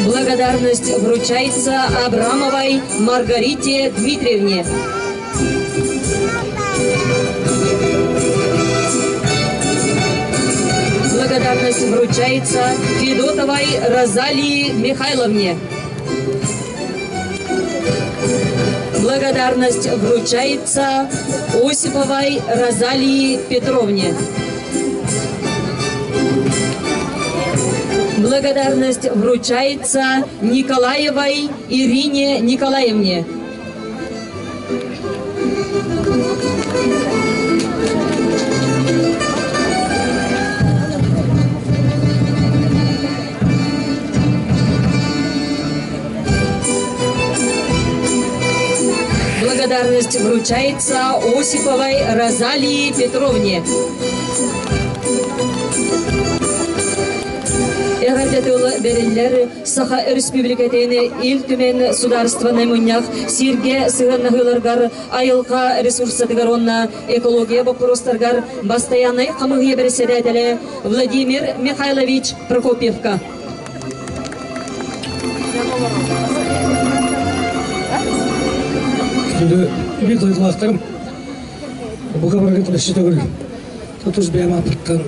Благодарность вручается Абрамовой Маргарите Дмитриевне. Благодарность вручается Федотовой Розалии Михайловне. Благодарность вручается Осиповой Розалии Петровне. Благодарность вручается Николаевой Ирине Николаевне. Благодарность вручается Осиповой Розалии Петровне. Эҕэрдэ тыл бэриллэр Саха Өрөспүүбүлүкэтин Ил Түмэн судаарыстыбаннай мунньах сиргэ сыһыаннаһыыларгар айылҕа ресурсатыгар уонна экология боппуруостарыгар бастайааннай хамыыһыйа бэрэссэдээтэлэ Владимир Михайлович Прокопьевка. Күндү биир дойдулаахтарым, бука барыгыт өссө төгүл тутус бэйэм ааппыттан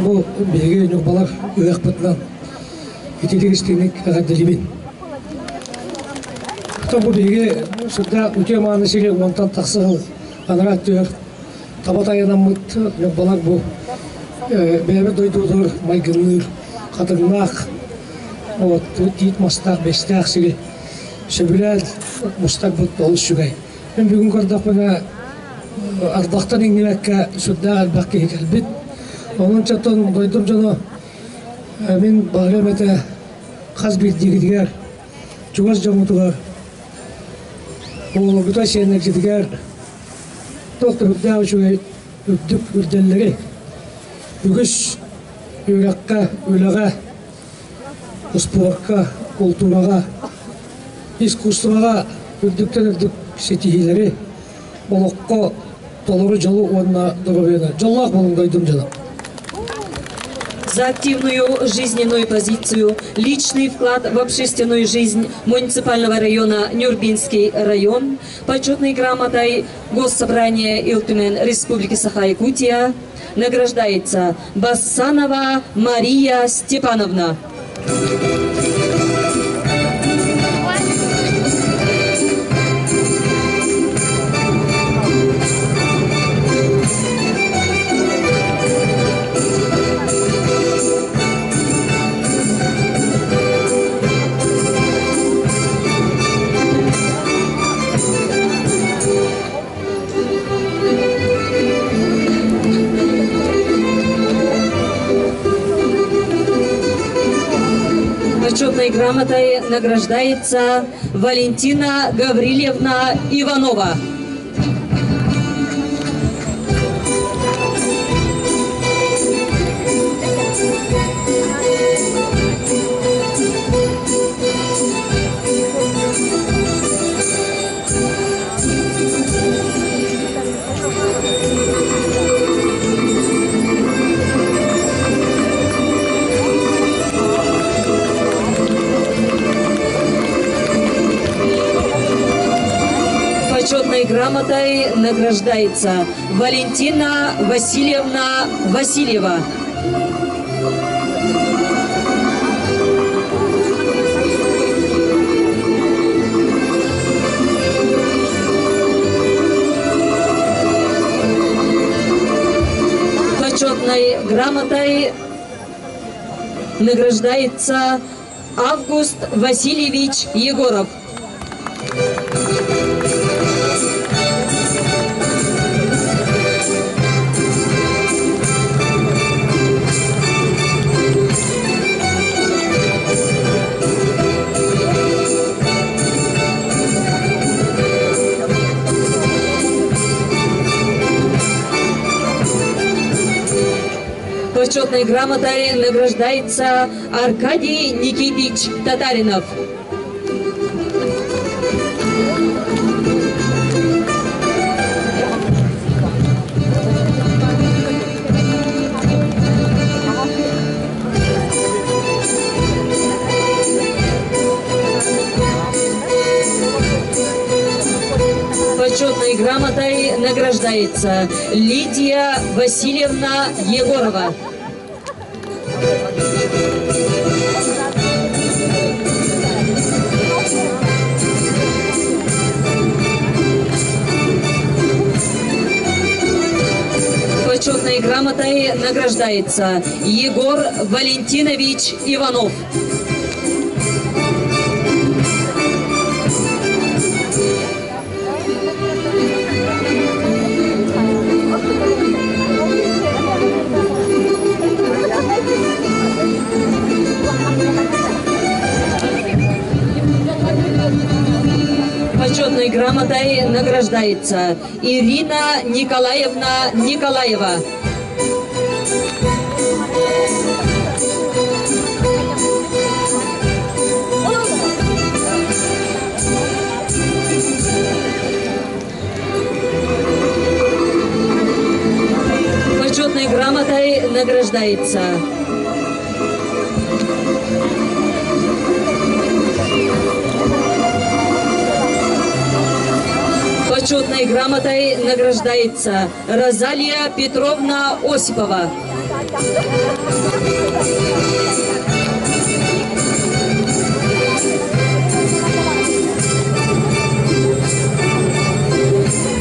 бу биһиги ньурбалар ыһыахпытынан ититик истиҥник эҕэрдэлиибин. Оттон бу биһиги сүрдээх үтүө мааны сири уонтан тахса сыл анараа өттүгэр таба тайанаммыт ньурбалар бу бэйэбит дойдубутугар майгынныыр хатыҥнаах вот тиит мастаах бэстээх сири сөбүлээн мустарбыт олус үчүгэй. Мин бүгүн көрдөхпүнэ ардахтан иҥнибэккэ сүрдээх элбэх киһи кэлбит. Онон чаттан дойдум дьоно мин баҕарыам этэ хас биирдиигитигэр чугас дьоммутугар оҕолоргутугар сиэннэргитигэр туох да үрдээх үчүгэй үрдүк үрдэллэри үгүс үөрэххэ, үлэҕэ, успуорка, култуураҕа, искусствоҕа үрдүктэн үрдүк ситиһиилэри, олоххо толору дьолу уонна доруобуйаны. Дьоллоох буолуҥ дойдум дьоно! За активную жизненную позицию, личный вклад в общественную жизнь муниципального района Нюрбинский район почетной грамотой Госсобрания Ил Түмэн Республики Саха-Якутия награждается Бассанова Мария Степановна. Почетной грамотой награждается Валентина Гаврилевна Иванова. Почетной грамотой награждается Валентина Васильевна Васильева. Почетной грамотой награждается Август Васильевич Егоров. Почетной грамотой награждается Аркадий Никитич Татаринов. Почетной грамотой награждается Лидия Васильевна Егорова. Почетной грамотой грамотой награждается Егор Валентинович Иванов. Почетной грамотой награждается Ирина Николаевна Николаева. Почетной грамотой награждается Почетной грамотой награждается Розалия Петровна Осипова.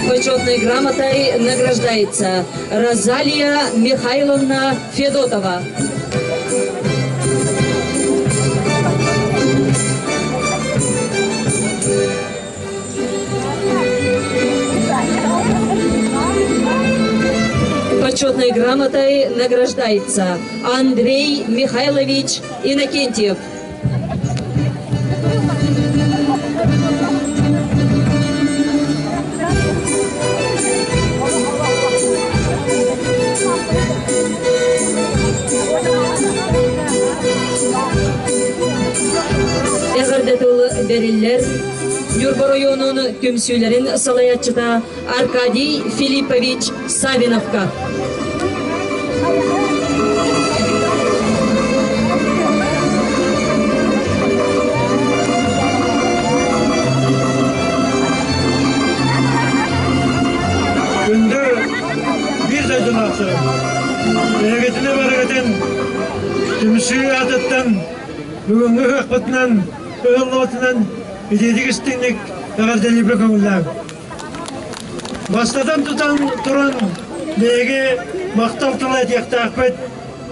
Почетной грамотой награждается Розалия Михайловна Федотова. Почетной грамотой награждается Андрей Михайлович Иннокентьев. Эҕэрдэ тыл бэриллэр Ньурба оройуонун түмсүүлэрин салайааччыта Аркадий Филиппович Савиновка. Күндү биир дойдулаахтарым, эһигитини барыгытын түмсүү аатыттан бүгүҥҥү ыһыахпытынан, ыһыллыбытынан итиитик истиҥник эҕэрдэлиирбэ көҥүллээҥ. Бастатан тутан туран биһиги махтал тыла этиэхтээхпит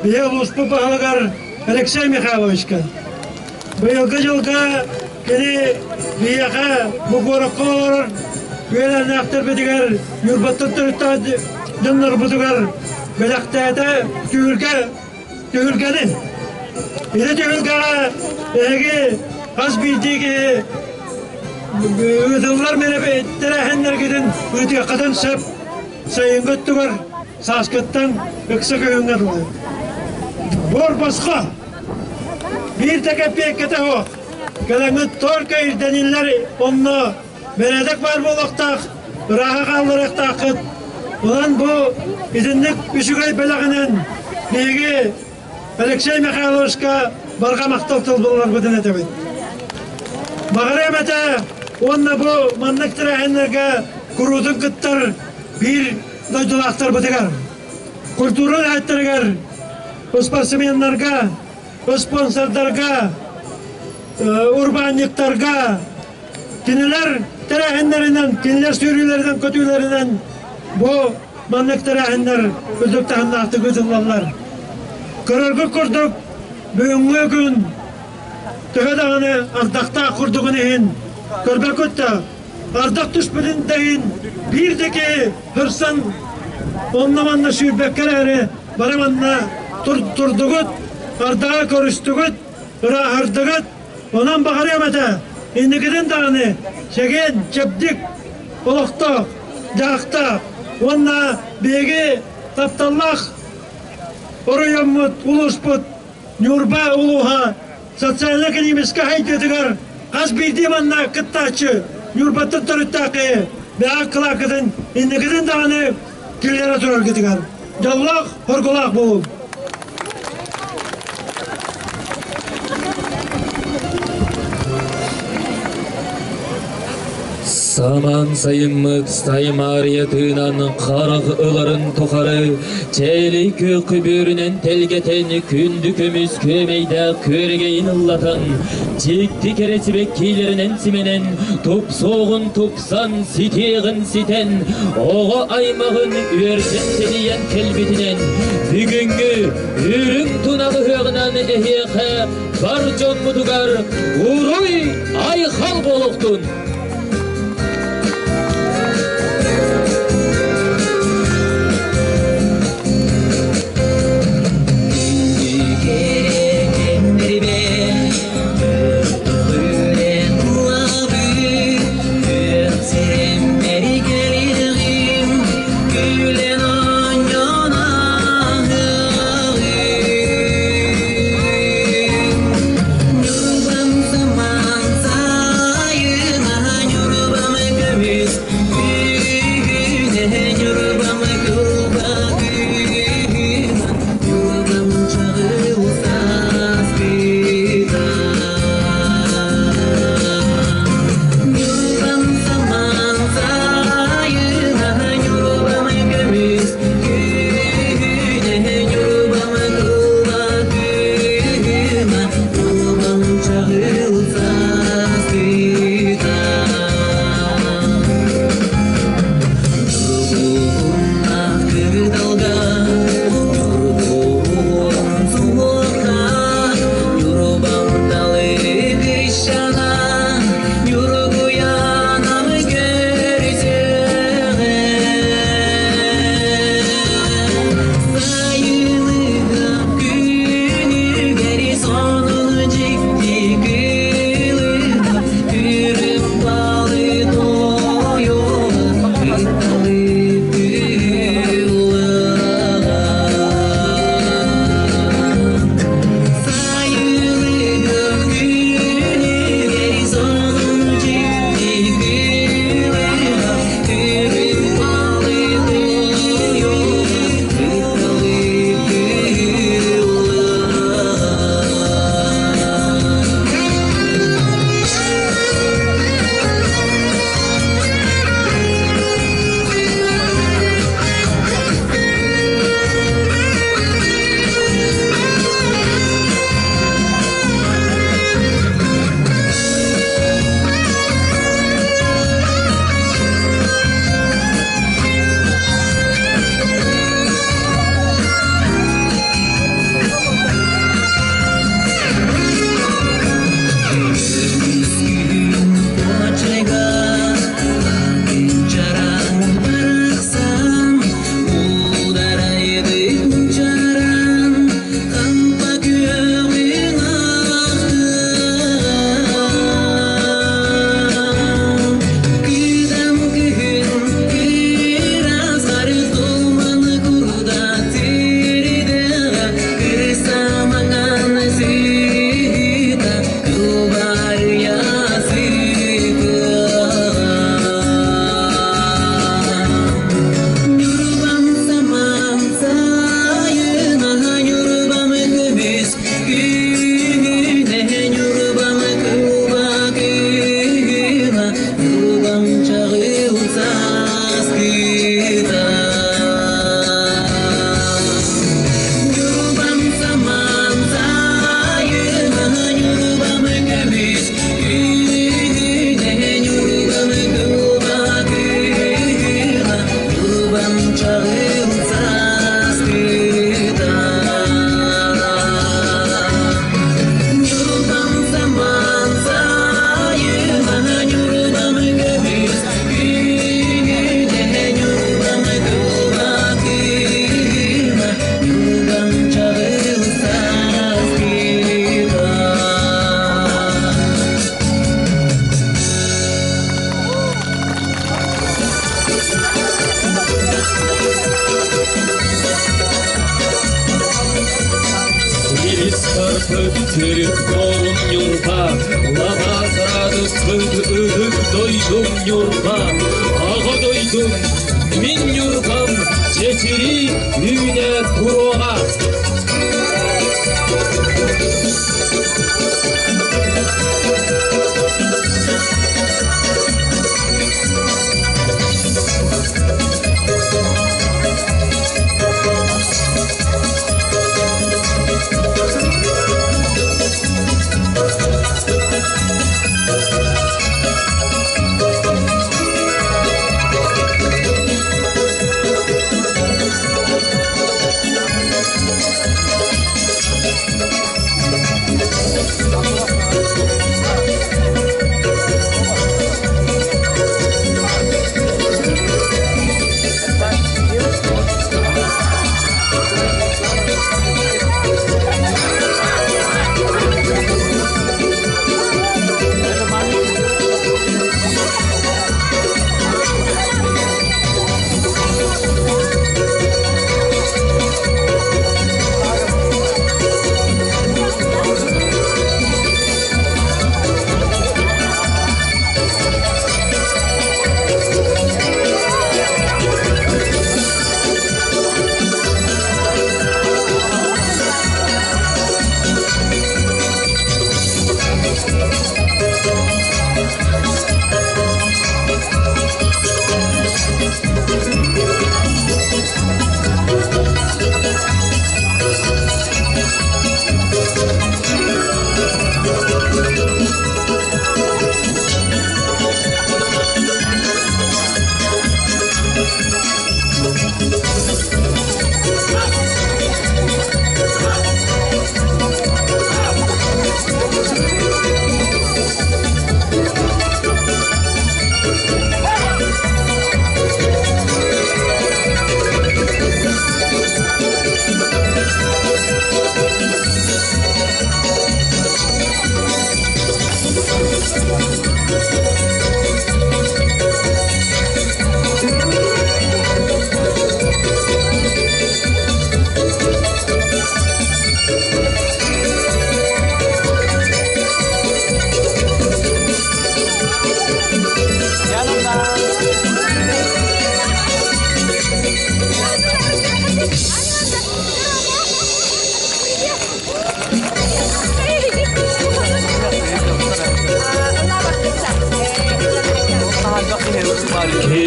биһи улууспут баһылыгар Алексей Михайловичка. Быйылгы дьылга кини биһиэхэ бу куоракка олорор үөлээннээхтэрбитигэр Ньурбаттан төрүттээх дьоннорбутугар бэлэхтээтэ түһүлгэ түһүлгэни. Ити түһүлгэҕэ эһиги хас биирдии киһи ыытыллар тэрээһиннэргитин ыытыаххытын сөп. Сайыҥҥы өттүгэр сааскыттан ыкса күһүҥҥэ дылы. Буор босхо. Биир да кэппиэккэтэ суох. Кэлэҥҥит только ирдэниллэр онно бэрээдэк баар буолуохтаах, ырааһа хаалларыахтааххыт. Онон бу итинник үчүгэй бэлэҕинэн биһиги Алексей Михайловичка барҕа махтал тыл буларбытын этэбит. Баҕарыам этэ уонна бу маннык тэрээһиннэргэ куруутун кыттар биир дойдулаахтарбытыгар, культура үлэһиттэригэр, спортсменнарга, спонсордарга, урбаанньыктарга кинилэр тэрээһиннэринэн, кинилэр сүүрүүлэринэн, көтүүлэринэн бу маннык тэрээһиннэр үрдүк таһымнаахтык ыытыллаллар. Көрөргүт курдук, бүгүҥҥү күн төһө даҕаны ардахтаах курдугун иһин көрбөккүт да, ардах түспүтүн да иһин биир да киһи хырсан онно-манна сүүрбэккэ эрээри бары манна турдугут, ардаҕы көрүстүгүт, ырааһырдыгыт. Онон баҕарыам этэ, инникитин даҕаны чэгиэн, чэбдик олохтоох, дьаһахтаах уонна биһиги тапталлаах оройуоммут, улууспут Ньурба улууһа социально-экономическай сайдыытыгар хас биирдии манна кыттааччы Ньурбаттан төрүттээх киһи бэҕэх кылааккытын инникитин даҕаны киллэрэ тураргытыгар дьоллоох, хоргулаах буолуҥ! Самаан сайыммыт саймаарыйа тыынан харах ыларын тухары чээлэй күөх көбүөрүнэн тэлгэтэн күндү көмүс күөмэйдээх күөрэгэйин ыллатан дьикти кэрэ сибэккиилэринэн симэнэн тупсуоҕун тупсан ситиэҕин ситэн оҕо аймаҕын үөрдэн тэнийэн кэлбитинэн бүгүҥҥү үрүҥ тунах ыһыаҕынан эһиэхэ бар дьоммутугар уруй айхал буолуохтун!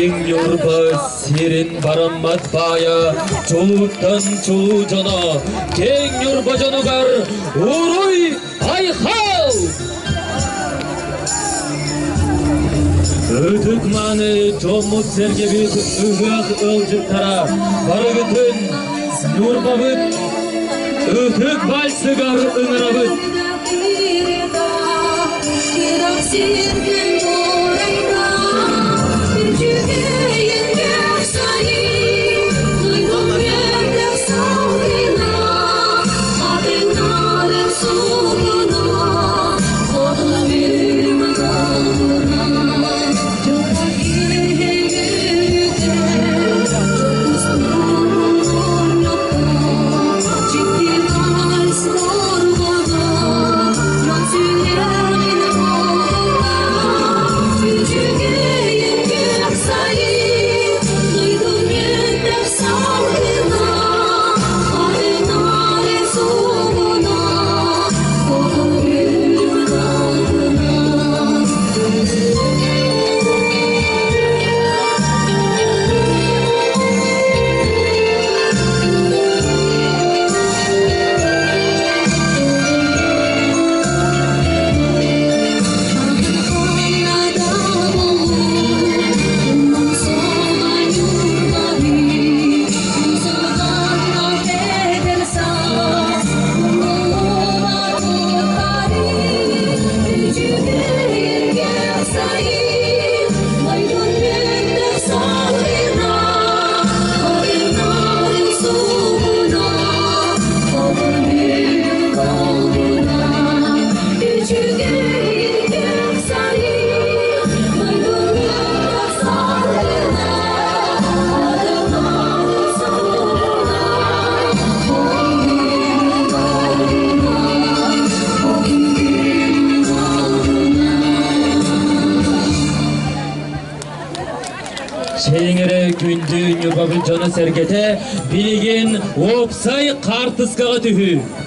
Киэҥ Ньурба сирин бараммат баайа, чулууттан чулуу дьоно, Киэҥ Ньурба дьонугар уруй айхал! Ытык-мааны дьоммут-сэргэбит ыһыах ыалдьыттара барыгытын Ньурбабыт ытык вальсыгар ыҥырабыт! Чэйиҥэрэ күндү Ньурбабыт дьоно-сэргэтэ билигин уопсай хаартыскаҕа түһүү.